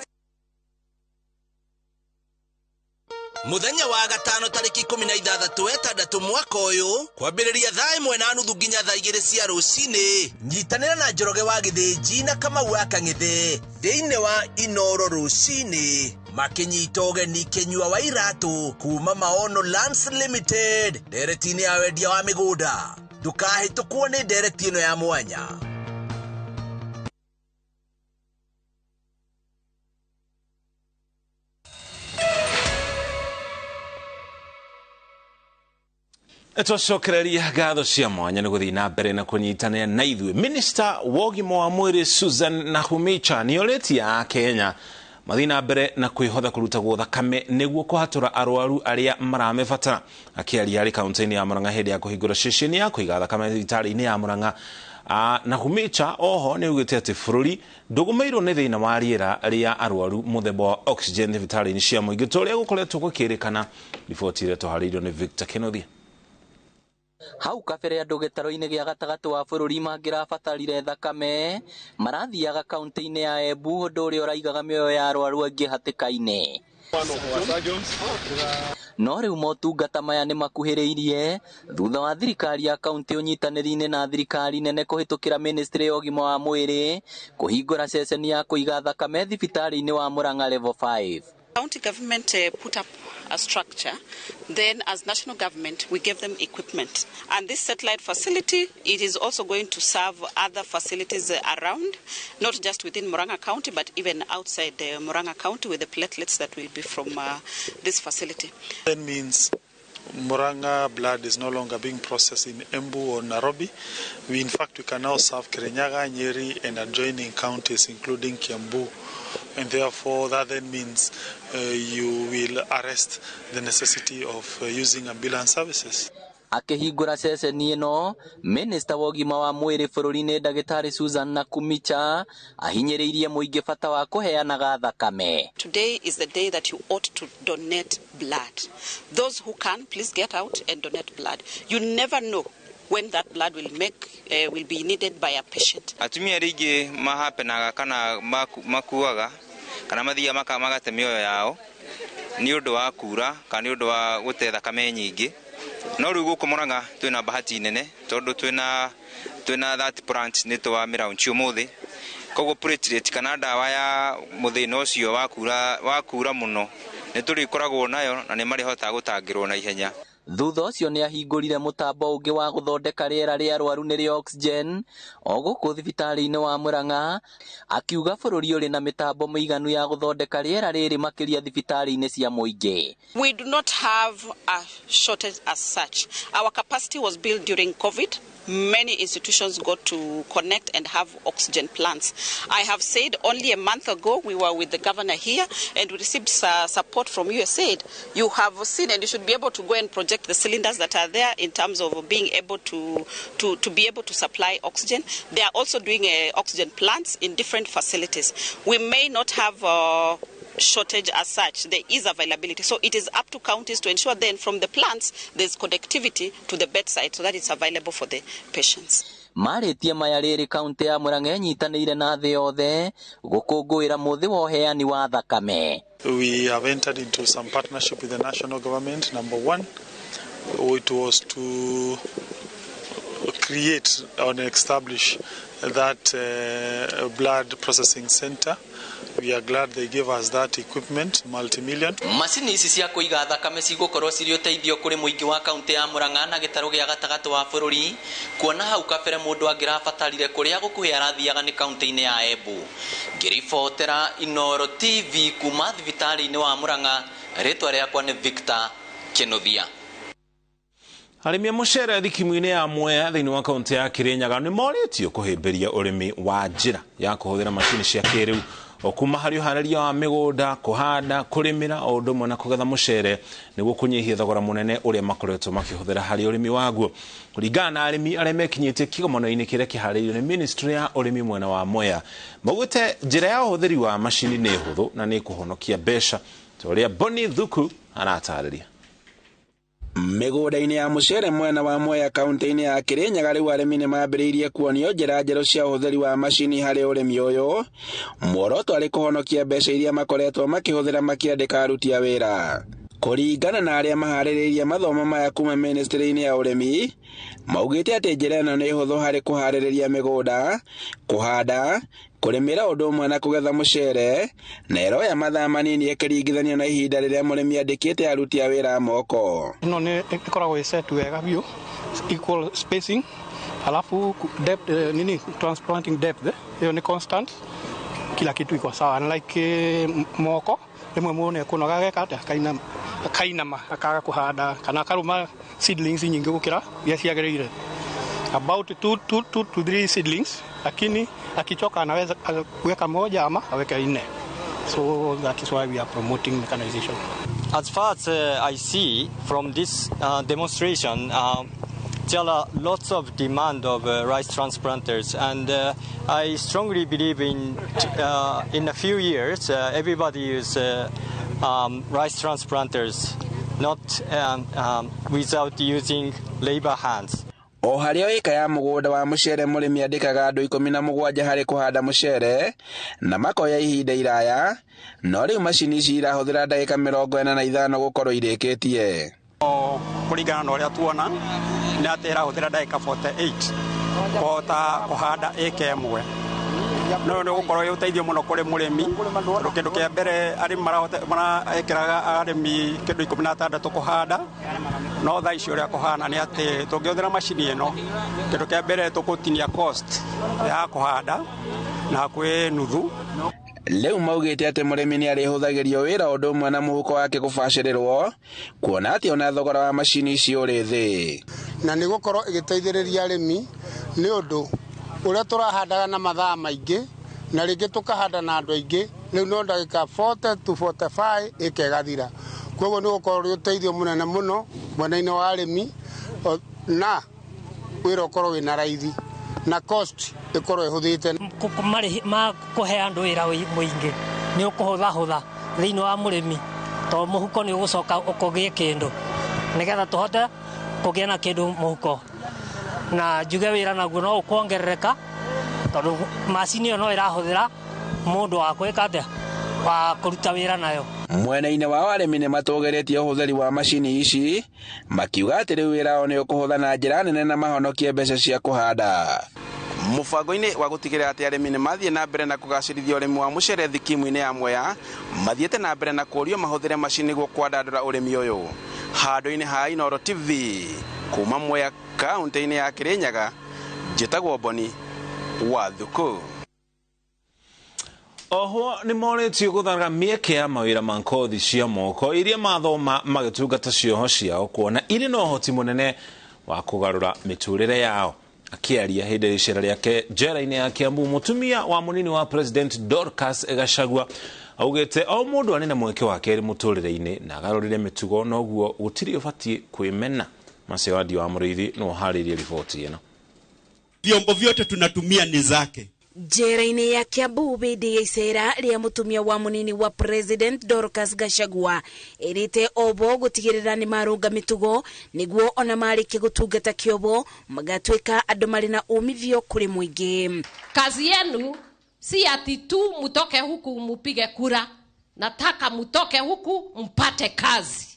Muthenya wa gatano tariki 16 6 mwaka uyu kwambĩrĩria thaa 1:30 nginya thaa 2 cia rũcinĩ nyitanĩra na Njoroge wa Gĩthĩnji na Kamau wa Kang'ethe thĩinĩ wa Inoro rũcinĩ makinyita ũgeni Kĩnyua wa Iratũ kuma Maono Lands Limited ndereti-inĩ ya wendia wa mĩgũnda. Ndũkahĩtũkwo nĩ ndereti ĩno ya mwanya. Twacokereria ngatho cia mwanya nĩ gũthiĩ na mbere na kũnyitanĩra na ithuĩ. Minista wa ũgima wa mwĩrĩ Susan Nakhumicha nĩorĩtie Akenya mathiĩ na mbere na kwĩhotha kũrutagwo thakame nĩguo kũhatũra arwaru arĩa maramĩbatara. Akĩaria arĩ kaunti-inĩ ya Murang'a hĩndĩ ya kũhingũra ceceni ya kũiga thakame thibitarĩ-inĩ ya Murang'a, Nakhumicha oho nĩaugĩte atĩ bũrũri ndũgũmĩirwo nĩ thĩna wa rĩera rĩa arwaru mũthemba wa oxygen thibitarĩ-inĩ cia mũingĩ ta ũrĩa gũkoretwo gũkĩrĩkana. Riboti ĩrĩa tũharĩirio nĩ Victor Kenothia. Hau kabere andũ gĩtaro-inĩ gĩa gatagatĩ wa bũrũri mangĩrabatarire thakame marathiaga kaunti-inĩ ya Embu, ũndũ ũrĩa ũraigaga mĩoyo ya arwaru aingĩ hatĩka-inĩ. No rĩu motungata maya nĩ makuhĩrĩirie thutha wa thirikari ya kaunti ũnyitanĩri-inĩ na thirikari nene kũhĩtũkĩra ministry ya ũgima wa mwĩrĩ kũhingũra ceceni ya kũiga thakame thibitarĩ-inĩ wa Murang'a level 5. County government put up a structure. Then as national government, we gave them equipment. And this satellite facility, it is also going to serve other facilities around, not just within Murang'a County, but even outside Murang'a County with the platelets that will be from this facility. That means Murang'a blood is no longer being processed in Embu or Nairobi. In fact, we can now serve Kirinyaga, Nyeri, and adjoining counties, including Kiambu. And therefore, that then means you will arrest the necessity of using ambulance services. Akĩhingũra ceceni ĩno, Minista wa ũgima wa mwĩrĩ bũrũri-inĩ Ndagĩtarĩ Susan Nakhumicha ahinyĩrĩirie mũingĩ bata wa kũheanaga thakame. Today is the day that you ought to donate blood. Those who can, please get out and donate blood. You never know when that blood will will be needed by a patient. Atumia rĩngĩ mahapenaga kana makuaga kana mathiaga magate mĩoyo yao nĩ ũndũ wa kura kana nĩ ũndũ wa gũte thakame nyingĩ. No rĩu gũkũ Murang'a twĩna bahati nene tondũ twĩna that plant nĩ twamĩraunch ũmũthĩ, koguo platelet kana ndawa ya mũthĩna ũcio wa kura mũno nĩ tũrĩkoragwo nayo na nĩ marĩhotaga gũtangĩrwo na ihenya. Thutha ũcio nĩ ahingũrire mũtambo ũngĩ wa gũthondeka rĩera rĩa arwaru nĩrĩo oxygen o gũkũ thibitarĩ-inĩ wa Murang'a, akiuga bũrũri ũrĩ na mĩtambo mĩiganu ya gũthondeka rĩera rĩrĩ makĩria thibitarĩ-inĩ cia mũingĩ. We do not have a shortage as such. Our capacity was built during COVID. Many institutions got to connect and have oxygen plants. I have said only a month ago we were with the governor here and we received support from USAID. You have seen, and you should be able to go and project the cylinders that are there in terms of being able to be able to supply oxygen. They are also doing oxygen plants in different facilities. We may not have shortage as such. There is availability. So it is up to counties to ensure then from the plants there's connectivity to the bedside so that it's available for the patients. Marĩtie maya rĩrĩ kaunti ya Murang'a ĩnyitanĩire na thĩ yothe gũkũngũĩra mũthĩ wa ũheani wa thakame. We have entered into some partnership with the national government. Number one, it was to create and establish that blood processing center. We are glad they gave us that equipment, multi-million. Macini ici cia kũiga thakame cigũkorwo cirĩ ũteithio kũrĩ mũingĩ wa kaunti ya Murang'a na gĩtarũ gĩa gatagatĩ wa bũrũri, kuona hau kabere mũndũ angĩrabatarire kũrĩa gũkuhĩ arathiaga nĩ kaunti-inĩ ya Embu. Ngĩribotera Inoro TV kuma thibitarĩ-inĩ wa Murang'a, rĩtwa rĩakwa nĩ Victor Kenothia. Arĩmi a mũcere thikimu-inĩ ya Mwea thĩinĩ wa kaunti ya Kirinyaga nĩ morĩtio kũhĩmbĩria ũrĩmi wa njĩra ya kũhũthĩra macini cia kĩrĩu o kuma harĩ ũharĩria wa mĩgũnda, kũhanda, kũrĩmĩra o ũndũ ũmwe na kũgetha mũcere nĩguo kũnyihia thogora mũnene ũrĩa makoretwo makĩhũthĩra harĩ ũrĩmi waguo. Kũringana na arĩmi arĩa mekinyĩtie kĩgomano-inĩ kĩrĩa kĩharĩirio nĩ ministry ya ũrĩmi mwena wa Mwea, maugĩte njĩra ya ũhũthĩri wa macini nĩ hũthũ na nĩ kũhonokia mbeca, ta ũrĩa Bonnie Thuku aratarĩria. Mĩgũnda-inĩ ya mũcere mwena wa Mwea kaunti-inĩ ya Kirinyaga rĩu arĩmi nĩ mambĩrĩirie kuonio njĩra njerũ cia ũhũthĩri wa macini harĩ ũrĩmi ũyũ, muoroto arĩ kũhonokia mbeca iria makoretwo makĩhũthĩra makĩandĩka aruti a wĩra. Kũringana na arĩa maharĩrĩirie mathomo maya kuma ministry-inĩ ya ũrĩmi, maugĩte atĩ njĩra ĩno nĩ hũthũ harĩ kũharĩrĩria mĩgũnda, kũhanda, kũrĩmĩra ũndũ ũmwe na kũgetha mũcere, na ĩroya mathaa manini ĩkĩringithanio na ihinda rĩrĩa mũrĩmi andĩkĩte aruti a wĩra a moko. Ĩno nĩ ĩkoragwo ĩ set wega biũ, equal spacing, alafu depth, nini transplanting depth hiyo ni constant, kila kitu iko sawa. Unlike moko rĩmwe mũndũ nĩekũnoga ageka atĩa, akainama akaga kũhanda kana akarũma seedlings nyingĩ gũkĩra iria ciagĩrĩire, about 2 to 3 seedlings, lakini akichoka anaweza kuweka moja ama aweke 4. So that is why we are promoting mechanization. As far as I see from this demonstration, there are lots of demand of rice transplanters, and I strongly believe in a few years everybody use rice transplanters, not without using labor hands. O harĩ o ĩka ya mũgũnda wa mũcere mũrĩmi andĩkaga andũ 17 harĩ kũhanda mũcere na makoya ihinda iraya, no rĩu macini ici irahũthĩra ndagĩka 45 gũkorwo irĩkĩtie. Kũringana na ũrĩa tuona nĩ atĩ ĩrahũthĩra ndagĩka 48 kũhota kũhanda ĩka ĩmwe. No nĩ gũkorwo ĩ ũteithio mũno kũrĩ mũrĩmi, tondũ kĩndũ kĩa mbere arĩmi marekĩraga arĩmi kĩndũ 16 kũhanda, no thaa ici ũrĩa kũhana nĩ atĩ tũngĩhũthĩra macini ĩno, kĩndũ kĩa mbere tũgũtinia cost ya kũhanda na hakuhĩ nuthu. Rĩu maugĩte atĩ mũrĩmi nĩ arĩhũthagĩrio wĩra ũndũ ũmwe na mũhuko wake kũbacĩrĩrwo, kuona atĩ ona thogora wa macini ici ũrĩ thĩ. Na nĩ gũkorwo ĩgĩteithĩrĩria arĩmi nĩ ũndũ ũrĩa tũrahandaga na mathaa maingĩ na rĩngĩ tũkahanda na andũ aingĩ, rĩu no ndagĩka 40 to 45 ĩka ĩgathira. Koguo nĩ gũkorwo ũrĩ ũteithio mũnene mũno mwena-inĩ wa arĩmi, na wĩra ũkorwo wĩna raithi na cost ĩkorwo ĩhũthĩte. Ma kũhe andũ wĩra mũingĩ nĩ ũkũhũthahũtha thĩinĩ wa mũrĩmi, tondũ mũhuko nĩ ũgũcoka ũkũgĩe kĩndũ nĩgetha tũhote kũgĩa na kĩndũ mũhuko, na njuge wĩra naguo no ũkuongerereka tondũ macini ĩyo no ĩrahũthĩra mũndũ wa gwĩka atĩa, wa kũruta wĩra nayo. Mwena-inĩ wao arĩmi nĩ matũgĩrĩtie ũhũthĩri wa macini ici, makiuga atĩ rĩu wĩra wao nĩ ũkũhũtha na njĩra nene na mahonokie mbeca cia kũhanda. Mũbango-inĩ wa gũtigĩrĩra atĩ arĩmi nĩ mathiĩ na mbere na kũgacĩrithia ũrĩmi wa mũcere thikimu-inĩ ya Mwea, mathiĩte na mbere na kũũrio mahũthĩre macini nĩguo kwandandũra ũrĩmi ũyũ. Handũ-inĩ ha Inooro TV kuma Mwea kaunti-inĩ ya Kirinyaga, njĩtagwo Boni wa Thuku. Oho nĩ morĩtio gũthara mĩeke ya mawĩra ma kothi cia moko iria mathoma magĩtungata cioho ciao, kuona irĩ na ũhoti mũnene wa kũgarũra mĩtũrĩre yao. Akĩaria hĩndĩ ya icera rĩake njera-inĩ ya Kiambu, mũtumia wa mũnini wa President Dorcas Gachagua augĩte o mũndũ arĩ na mweke wa kerĩ mũtũrĩre-inĩ na agarũrĩre mĩtugo, noguo gũtirĩ ũbatiĩ kwĩmena. Macewadi wa Mũrĩithi no ũharĩirie riboti ĩno. Vyombo vyote tunatumia ni zake. Njera-inĩ ya Kiambu hĩndĩ ya icera rĩa mũtumia wa mũnini wa President Dorcas Gachagua ĩrĩte obo gũtigĩrĩra nĩ marũnga mĩtugo nĩguo ona marĩkie gũtungata kĩobo magatuĩka andũ marĩ na umithio kũrĩ mũingĩ. Kazi yenu si ati tu mutoke huku mupige kura, nataka mutoke huku mpate kazi,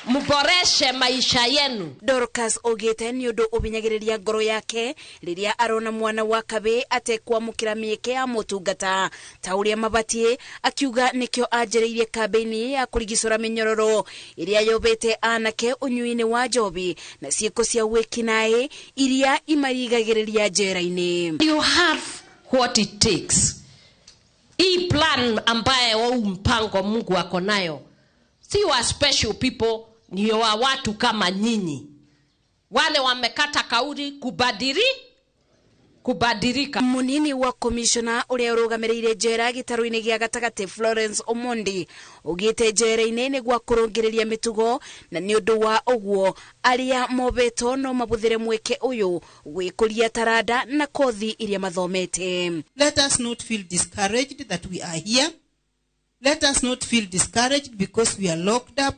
muboreshe maisha yenu. Dorcas augĩte nĩ ũndũ ũbinyagĩrĩria ngoro yake rĩrĩa arona mwana wa kabĩ atekwamũkĩra mĩeke ya motungata ta ũrĩa mabatiĩ, akiuga nĩkĩo anjĩrĩirie kambĩini ya kũrigicũra mĩnyororo ĩrĩa yobete anake ũnyui-inĩ wa njobi na ciĩko cia wĩkinaĩ iria imarigagĩrĩria njera-inĩ. You have what it takes. Hii plan ambaye huu mpango Mungu ako nayo si wa special people, ni wa watu kama nyinyi wale wamekata kauli kubadilika. Munini wa komishona uria urugamiriire njera gitaru-ini gia gatagati Florence Omondi ugite njera-ini nigwa kurungiriria mitugo na ni undu wa uguo aria mobetwo no mabuthire mweke uyu gwikuria taranda na kothi iria mathomete. Let us not feel discouraged that we are here. Let us not feel discouraged because we are locked up.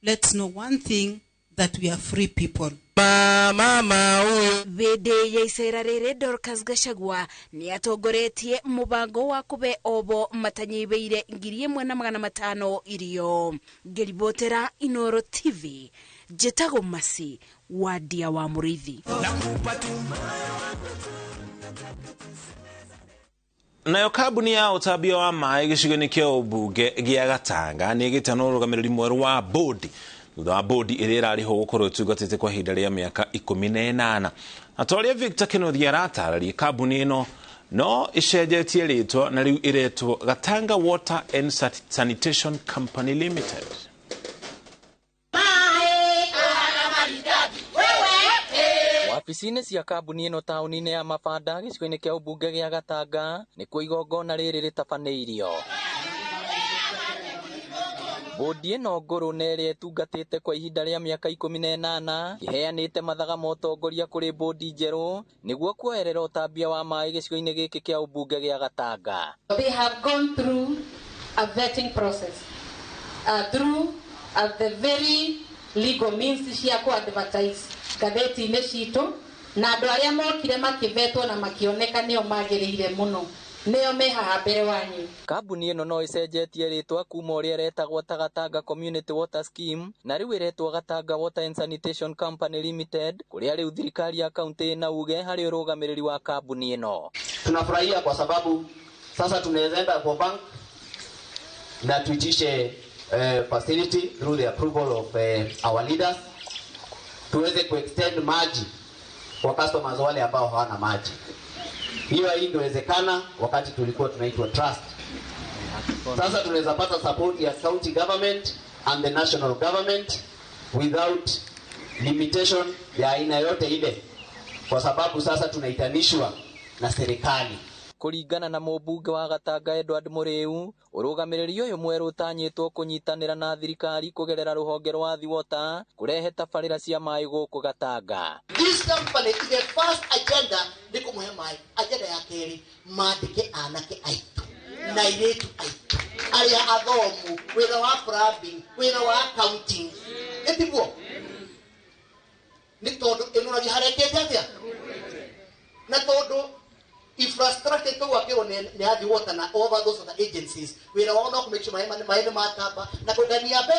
Let's know one thing, that we are free people. Mama huyo Vindi ya icera riri Dorcas Gachagua ni atongoretie mubango wa kube obo matanyibeire 1500 irio. Ngiribotera Inoro TV, njĩtagwo Masi Wadia wa Mũrĩithi. Nayo kambuni ya ũtambia wa maĩ gĩcigo-inĩ kĩa ũmbunge gĩa Gatanga nĩ ĩgĩte na ũrũgamĩrĩri mwerũ wa bodi thutha wa bodi ĩrĩa ĩrarĩhwo gũkorwo ĩtungatĩte kwa ihinda rĩa mĩaka 18. Na ta ũrĩa Victor Kĩnuthia aratarĩria, kambuni ĩno no ĩcenjetie rĩtwa na rĩu ĩretwo Gatanga Water and Sanitation Company Limited. Wabici-inĩ cia kambuni ĩno taũni-inĩ ya Mabanda gĩcigo-inĩ kĩa ũmbunge gĩa Gatanga nĩkuo igongona rĩrĩ rĩtabanĩirio. Bodi ĩno ngũrũ na ĩrĩa ĩtungatĩte kwa ihinda rĩa mĩaka 18 ĩheanĩte mathaga ma ũtongoria kũrĩ bodi njerũ nĩguo kuoerera ũtambia wa maĩ gĩcigo-inĩ gĩkĩ kĩa ũmbunge gĩa Gatanga. They have gone through a vetting process through the very legal means cia ku advertise ngathĩti-inĩ citũ, na andũ arĩa mokire makĩvetwo na makĩoneka nĩo magĩrĩire mũno, nĩo me haha mbere wanyu. Kambuni ĩno no ĩcenjetie rĩtwa kuma ũrĩa ĩretagwo ta Gatanga Community Water Scheme na rĩu ĩretwo Gatanga Water and Sanitation Company Limited, kũrĩa rĩu thirikari ya kaunti ĩna uge harĩ ũrũgamĩrĩri wa kambuni ĩno. Tunafurahia kwa sababu sasa tunaweza enda kwa bank na tuitishe facility through the approval of our leaders, tuweze kuextend maji kwa customers wale ambao hawana maji. Hiyo haingewezekana wakati tulikuwa tunaitwa trust. Sasa tunaweza pata support ya county government and the national government without limitation ya aina yote ile, kwa sababu sasa tunaitanishwa na serikali. Kũringana na mũmbunge wa Gatanga Edward Mũrĩu, ũrũgamĩrĩri ũyũ mwerũ ũtanyĩtwo kũnyitanĩra na thirikari kũgerera rũhonge rwa Thiwota kũrehe tabarĩra cia maĩ gũkũ Gatanga. This company is the first agenda nĩ kũmũhe maĩ. Agenda ya kerĩ, mandĩke anake aitũ na airĩtu aitũ arĩa athomu wĩra wa plumbing, wĩra wa accounting. Ĩtiguo? Nĩ tondũ ĩnoragia harekete atĩa? Na tondũ infrastructure tũgwakĩrwo nĩ Athi Water na all those other agencies, wĩra wao no kũ make sure maĩ nĩ matamba na kũngania mbe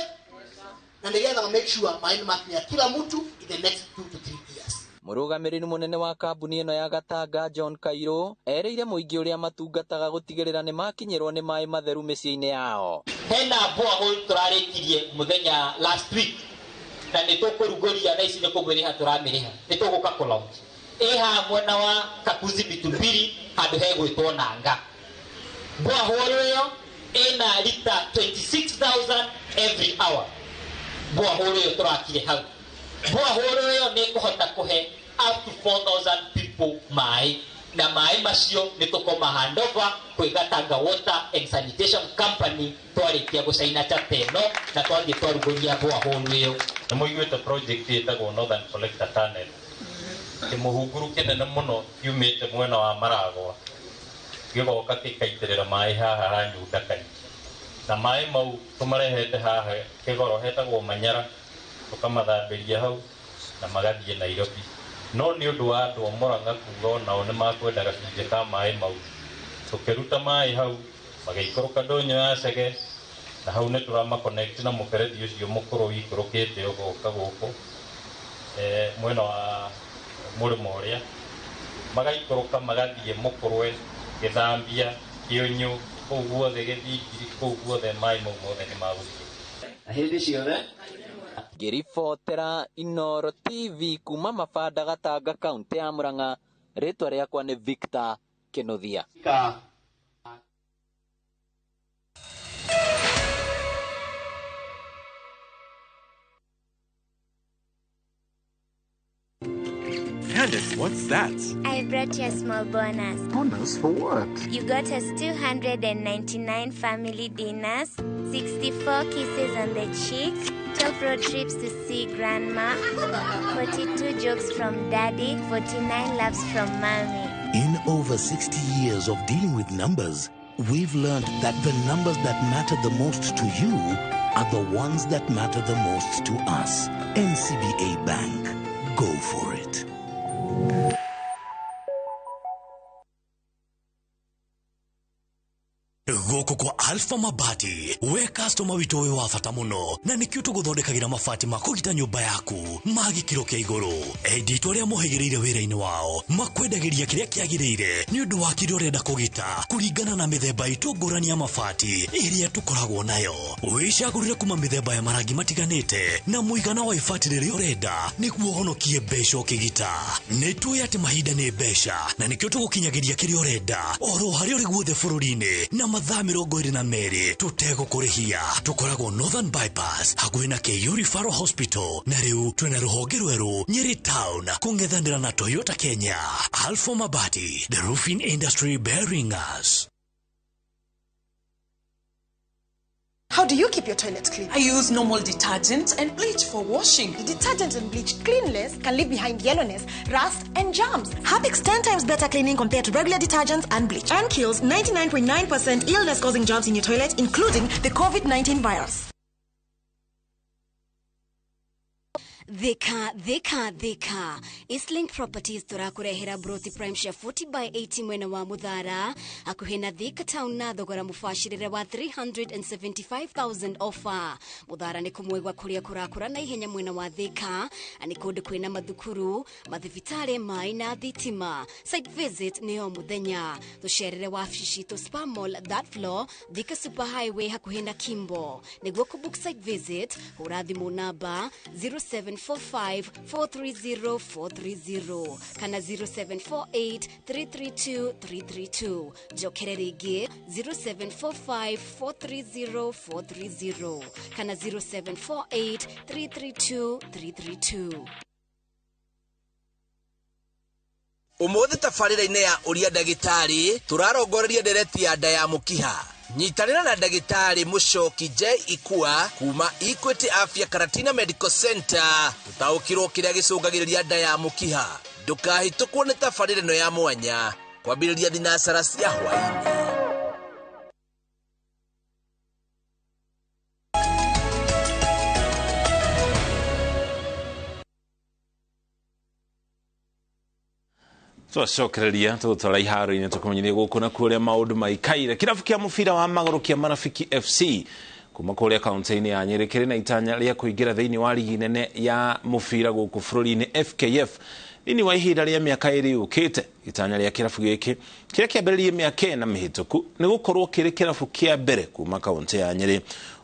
na nĩgetha make sure maĩ nĩ makinya kila mtu in the next 2 to 3 years. Mũrũgamĩrĩri mũnene wa kambuni ĩno ya Gatanga John Kairũ erĩire mũingĩ ũrĩa matungataga gũtigĩrĩra nĩ makinyĩrwo nĩ maĩ matheru mĩciĩ-inĩ yao. Hena borehole tũrarĩkirie mũthenya last week na nĩ tũkũrugũria thaa ici nĩ kũmĩrĩha tũramĩrĩha, nĩ tũgũka kũ launch ĩha mwena wa Kakuzi Mitumbiri handũ hegwĩtwo Nanga. Borehole ĩyo ĩna lita 26,000 every hour. Borehole ĩyo tũrakire hau. Borehole ĩyo nĩ ĩkũhota kũhe up to 4,000 people maĩ, na maĩ macio nĩ tũkoma handover kwĩ Gatanga Water and Sanitation Company twarĩkia gũcaina chapter ĩno na twathiĩ twarugũria borehole ĩyo. Nĩ mũiguĩte project ĩtagwo Northern Collector Tunnel, kĩmũhunguru kĩnene mũno kiumĩte mwena wa Maragwa gĩgoka gĩkaitĩrĩra maĩ haha ha Nyunda kaingĩ, na maĩ mau tũmarehete haha kĩgoro hetagwo Manyara, tũkamathambĩria hau na magathiĩ Nairobi. No nĩ ũndũ wa andũ a Mũrang'a kuga onao nĩ makwenda gacunjĩ ka maĩ mau, tũkĩruta maĩ hau magĩikũrũka ndũnyũ ya Chege, na hau nĩ tũramaconnect na mũberethi ũcio mũkũrũ wĩikũrũkĩte ũgoka gũkũ mwena wa mũrĩmo ũrĩa, magaikũrũka magathiĩ Mũkũrwe, Gĩthambia, Kĩũnyũ, kũu guothe Gĩthingiri, kũu guothe maĩ mau mothe nĩ magũthiĩ. Na hĩndĩ ciothe Ngĩribotera Inoro TV kuma Mabanda Gatanga kaunti ya Murang'a, rĩtwa rĩakwa nĩ Victor Kĩnuthia. Candace, what's that? I brought you a small bonus. Bonus for what? You got us 299 family dinners, 64 kisses on the cheek, 12 road trips to see grandma, 42 jokes from daddy, 49 laughs from mommy. In over 60 years of dealing with numbers, we've learned that the numbers that matter the most to you are the ones that matter the most to us. NCBA Bank. Go for it. Gũkũ kwa Alpha Mabati, we customer witũ wĩ wa bata mũno, na nĩkĩo tũgũthondekagĩra mabati ma kũgita nyũmba yaku ma gĩkĩro kĩa igũrũ. Endi itũ arĩa mohĩgĩrĩire wĩra-inĩ wao makwendagĩria kĩrĩa kĩagĩrĩire nĩ ũndũ wa kĩrĩa ũrenda kũgita kũringana na mĩthemba itũ ngũrani ya mabati ĩrĩa tũkoragwo nayo. Wĩcagũrĩre kuma mĩthemba ya marangi matiganĩte na mũigana wa ibati rĩrĩa ũrenda nĩguo ũhonokie mbeca ũkĩgita. Nĩ tũĩ atĩ mahinda nĩ mbeca, na nĩkĩo tũgũkinyagĩria kĩrĩa ũrenda oro harĩa ũrĩ guothe bũrũri-inĩ na mathaa 22 tũtegũkũrĩhia. Tũkoragwo Northern Bypass hakuhĩ na KU Referral Hospital, na rĩu twĩna rũhonge rwerũ Nyeri Town kũng'ethanĩra na Toyota Kenya. Alpha Mabati, the roofing industry bearing us. How do you keep your toilet clean? I use normal detergent and bleach for washing. The detergent and bleach cleanless can leave behind yellowness, rust, and germs. Harpic's 10 times better cleaning compared to regular detergents and bleach, and kills 99.9% illness-causing germs in your toilet, including the COVID-19 virus. Thika, Thika, Thika. Eastlink Properties tũrakũrehera broti prime cia 40 by 80 mwena wa Muthara hakuhĩ na Thika town na thogora mũbacĩrĩre wa 375,000 offer. Muthara nĩ kũmwe gwa kũrĩa kũrakũra na ihenya mwena wa Thika, na nĩ kũndũ kwĩna mathukuru, mathibitarĩ, maĩ na thitima. Site visit nĩ o mũthenya. Tũcerere wabici citũ Spa Mall third floor, Thika Super Highway hakuhĩ na Kimbo. Nĩguo kũbook site visit, hũra thimũ namba 07 0745 430 430 kana 0748 332 332. Njokere rĩngĩ 0745 430 430 kana 0748 332 332. Ũmũthĩ tabarĩra-inĩ ya ũria ndagĩtarĩ tũrarongoreria ndereti ya nda ya mũkiha. Nyitanĩra na ndagĩtarĩ Mũcoki J Ikua kuma Equity Afya Karatina Medical Center tũtaũkĩrwo kĩrĩa gĩcũngagĩrĩria nda ya mũkiha. Ndũkahĩtũkwo nĩ tabarĩra ĩno ya mwanya kwambĩrĩria thinacara cia hwaĩ-inĩ. Twacokereria tũgũtwara iharo-inĩ tũkũmenyithia gũkũ na kũrĩa maũndũ maikaire. Kĩrabu kĩa mũbira wa magũrũ kĩa Marafiki FC kuma kũrĩa kaunti-inĩ ya Nyĩrĩ kĩrĩ na itanya rĩa kũingĩra thĩinĩ wa ligi nene ya mũbira gũkũ bũrũri-inĩ FKF thĩinĩ wa ihinda rĩa mĩaka ĩrĩ yũkĩte. Itanya rĩa kĩrabu gĩkĩ kĩrĩa kĩambĩrĩirie mĩaka ĩna mĩhĩtũku nĩ gũkorwo kĩrĩ kĩrabu kĩa mbere kuma kaunti ya Nyĩrĩ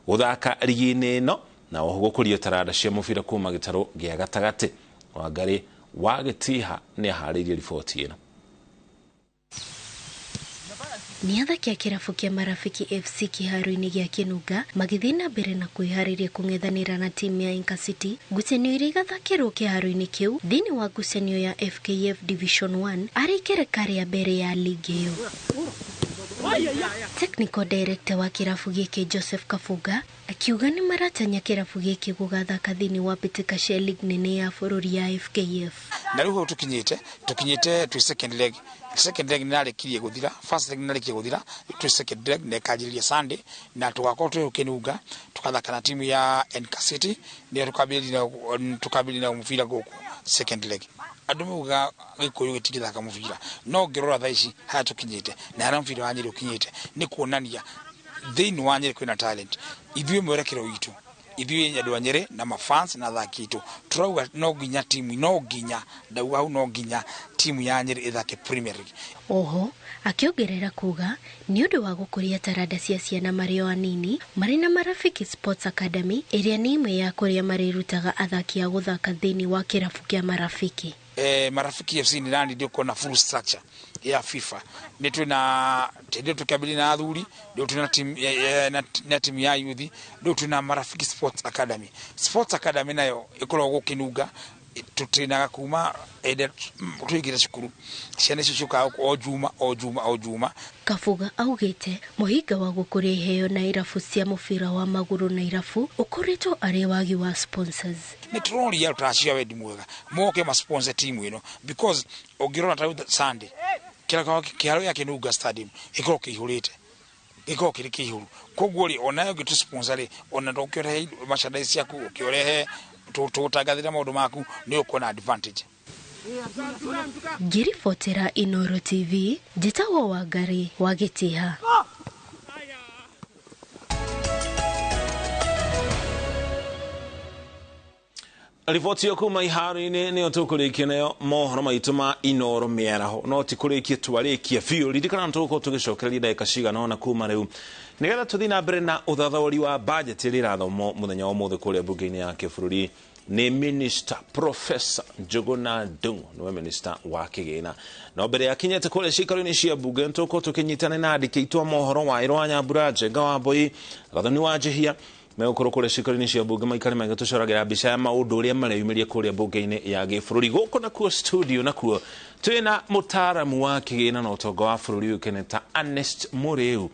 gũthaka ligi-inĩ ĩno na oho gũkũria taranda cia mũbira kuma gĩtarũ gĩa gatagatĩ. Wangarĩ wa Gĩtiha nĩ aharĩirie riboti ĩno. Nĩ athaki a kĩrabu kĩa Marafiki FC kĩharo-inĩ gĩa Kĩnunga magĩthiĩ na mbere na kwĩharĩria kũng'ethanĩra na timu ya Inca City ngucanio iria igathakĩrwo kĩharo-inĩ kĩu thĩinĩ wa ngucanio ya FKF Division 1 arĩ ikereka rĩa mbere ya ligi ĩyo. Technical director wa kĩrabu gĩkĩ Joseph Kabuga akiuga nĩ maratanya kĩrabu gĩkĩ gũgathaka thĩinĩ wa mbĩtĩka cia ligi nene ya bũrũri ya FKF. Na rĩu hau tũkinyĩte twĩ second leg. Second leg nĩrarĩkirie gũthira, first leg nĩrarĩkirie gũthira, twĩ second leg na ĩkanjĩrĩria Sunday na tũgakorwo twĩ Kĩnunga tũgathaka na timu ya Enka City nĩyo tũkambĩrĩria na mũbira gũkũ second leg. Andũ maugaga Gĩkũyũ gĩtingĩthaka mũbira, no ngĩrora thaa ici harĩa tũkinyĩte na harĩa mũbira wa Nyĩrĩ ũkinyĩte nĩ kuonania thĩinĩ wa Nyĩrĩ kwĩna talent. Ithuĩ mwerekero witũ ithuĩ andũ a Nyĩrĩ na mafans na athaki aitũ tũrauga no nginya timu, no nginya ndauga hau, no nginya timu ya Nyĩrĩ ĩthake Premier League. Oho akĩongerera kuga nĩ ũndũ wa gũkũria taranda cia ciana marĩ o anini marĩ na Marafiki Sports Academy ĩrĩa nĩ ĩmwe ya kũrĩa marĩrutaga athaki a gũthaka thĩinĩ wa kĩrabu kĩa Marafiki. Marafiki FC ni nani ndio kuona full structure ya FIFA. Ni tuna ndio tukabili na athuri, ndio tuna team na team ya youth, ndio tuna Marafiki Sports Academy. Sports Academy nayo ikoragwo Gũkĩnunga tutinaga kuma ende tuigire cukuru ciana icio ciũkaga o juma o juma o juma. Kabuga augĩte mũhinga wa gũkũria iheo na irabu cia mũbira wa magũrũ na irabu ũkoretwo arĩ wagi wa sponsors. Nĩ tũroria tũracia wendi mwega moke ma sponsor team ĩno because ũngĩrora ta Sunday kĩharo gĩa Kĩnunga Stadium ĩkorwo kĩihũrĩte. Gĩkoragwo kĩrĩ kĩihũru. Koguo rĩ, onawe ũngĩtũ sponsor rĩ, ona ũkĩorehe merchandise ciaku, ũkĩorehe tũgũtangathĩra maũndũ maku, nĩ ũkuona advantage. Ngĩribotera Inoro TV, njĩtagwo Wangari wa Gĩtiha. Riboti yo kuma iharo-inĩ nĩyo tũkũrĩkia nayo mohoro maitũ ma Inoro mĩaraho, no ti kũrĩkia twarĩkia biũ. Ririkana nĩ tũgũkorwo tũgĩcokereria ndagĩka cigana ũna kuma rĩu, nĩgetha tũthiĩ na mbere na ũthathaũri wa budget ĩrĩa ĩrathomwo mũthenya wa ũmũthĩ kũrĩa mbunge-inĩ ya kĩbũrũri nĩ Minister Professor Njuguna Ndung'u, nĩwe Minister wa kĩgĩna. No mbere ya kinyĩte kũrĩa ciikaro-inĩ cia mbunge, nĩ tũgũkorwo tũkĩnyitana na andĩki aitũ a mohoro wa Ĩrwa Nyambura, Njenga wa Mbui, Gathoni wa Njihia, megũkorwo kũrĩa ciikaro-inĩ cia mbunge maikare magĩtũcoragĩra mbica ya maũndũ ũrĩa mareyumĩria kũrĩa mbunge-inĩ ya gĩbũrũri. Gũkũ nakuo studio nakuo twĩna mũtaaramu wa kĩgĩna na ũtonga wa bũrũri ũyũ Keneta Ernest Mũrĩu,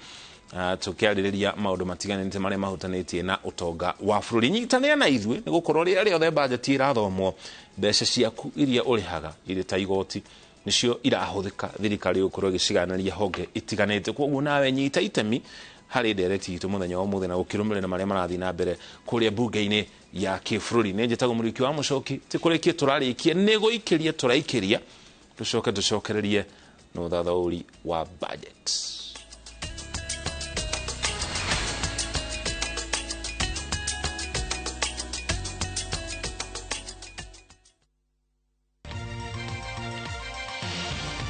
tũkĩarĩrĩria maũndũ matiganĩte marĩa mahutanĩtie na ũtonga wa bũrũri. Nyitanĩra na ithuĩ, nĩ gũkorwo rĩrĩa rĩothe bajeti ĩrathomwo, mbeca ciaku iria ũrĩhaga irĩ ta igoti nĩcio irahũthĩka thirikari gũkorwo ĩgĩciganĩria honge itiganĩte. Koguo nawe nyita itemi harĩ ndereti itũ mũthenya wa ũmũthĩ na gũkĩrũmĩrĩra marĩa marathiĩ na mbere kũrĩa mbunge-inĩ ya kĩbũrũri. Nĩ njĩtagwo Mũriũki wa Mũcoki, ti kũrĩkia tũrarĩkia, nĩ gũikĩria tũraikĩria, tũcoke tũcokererie na ũthathaũri wa budget.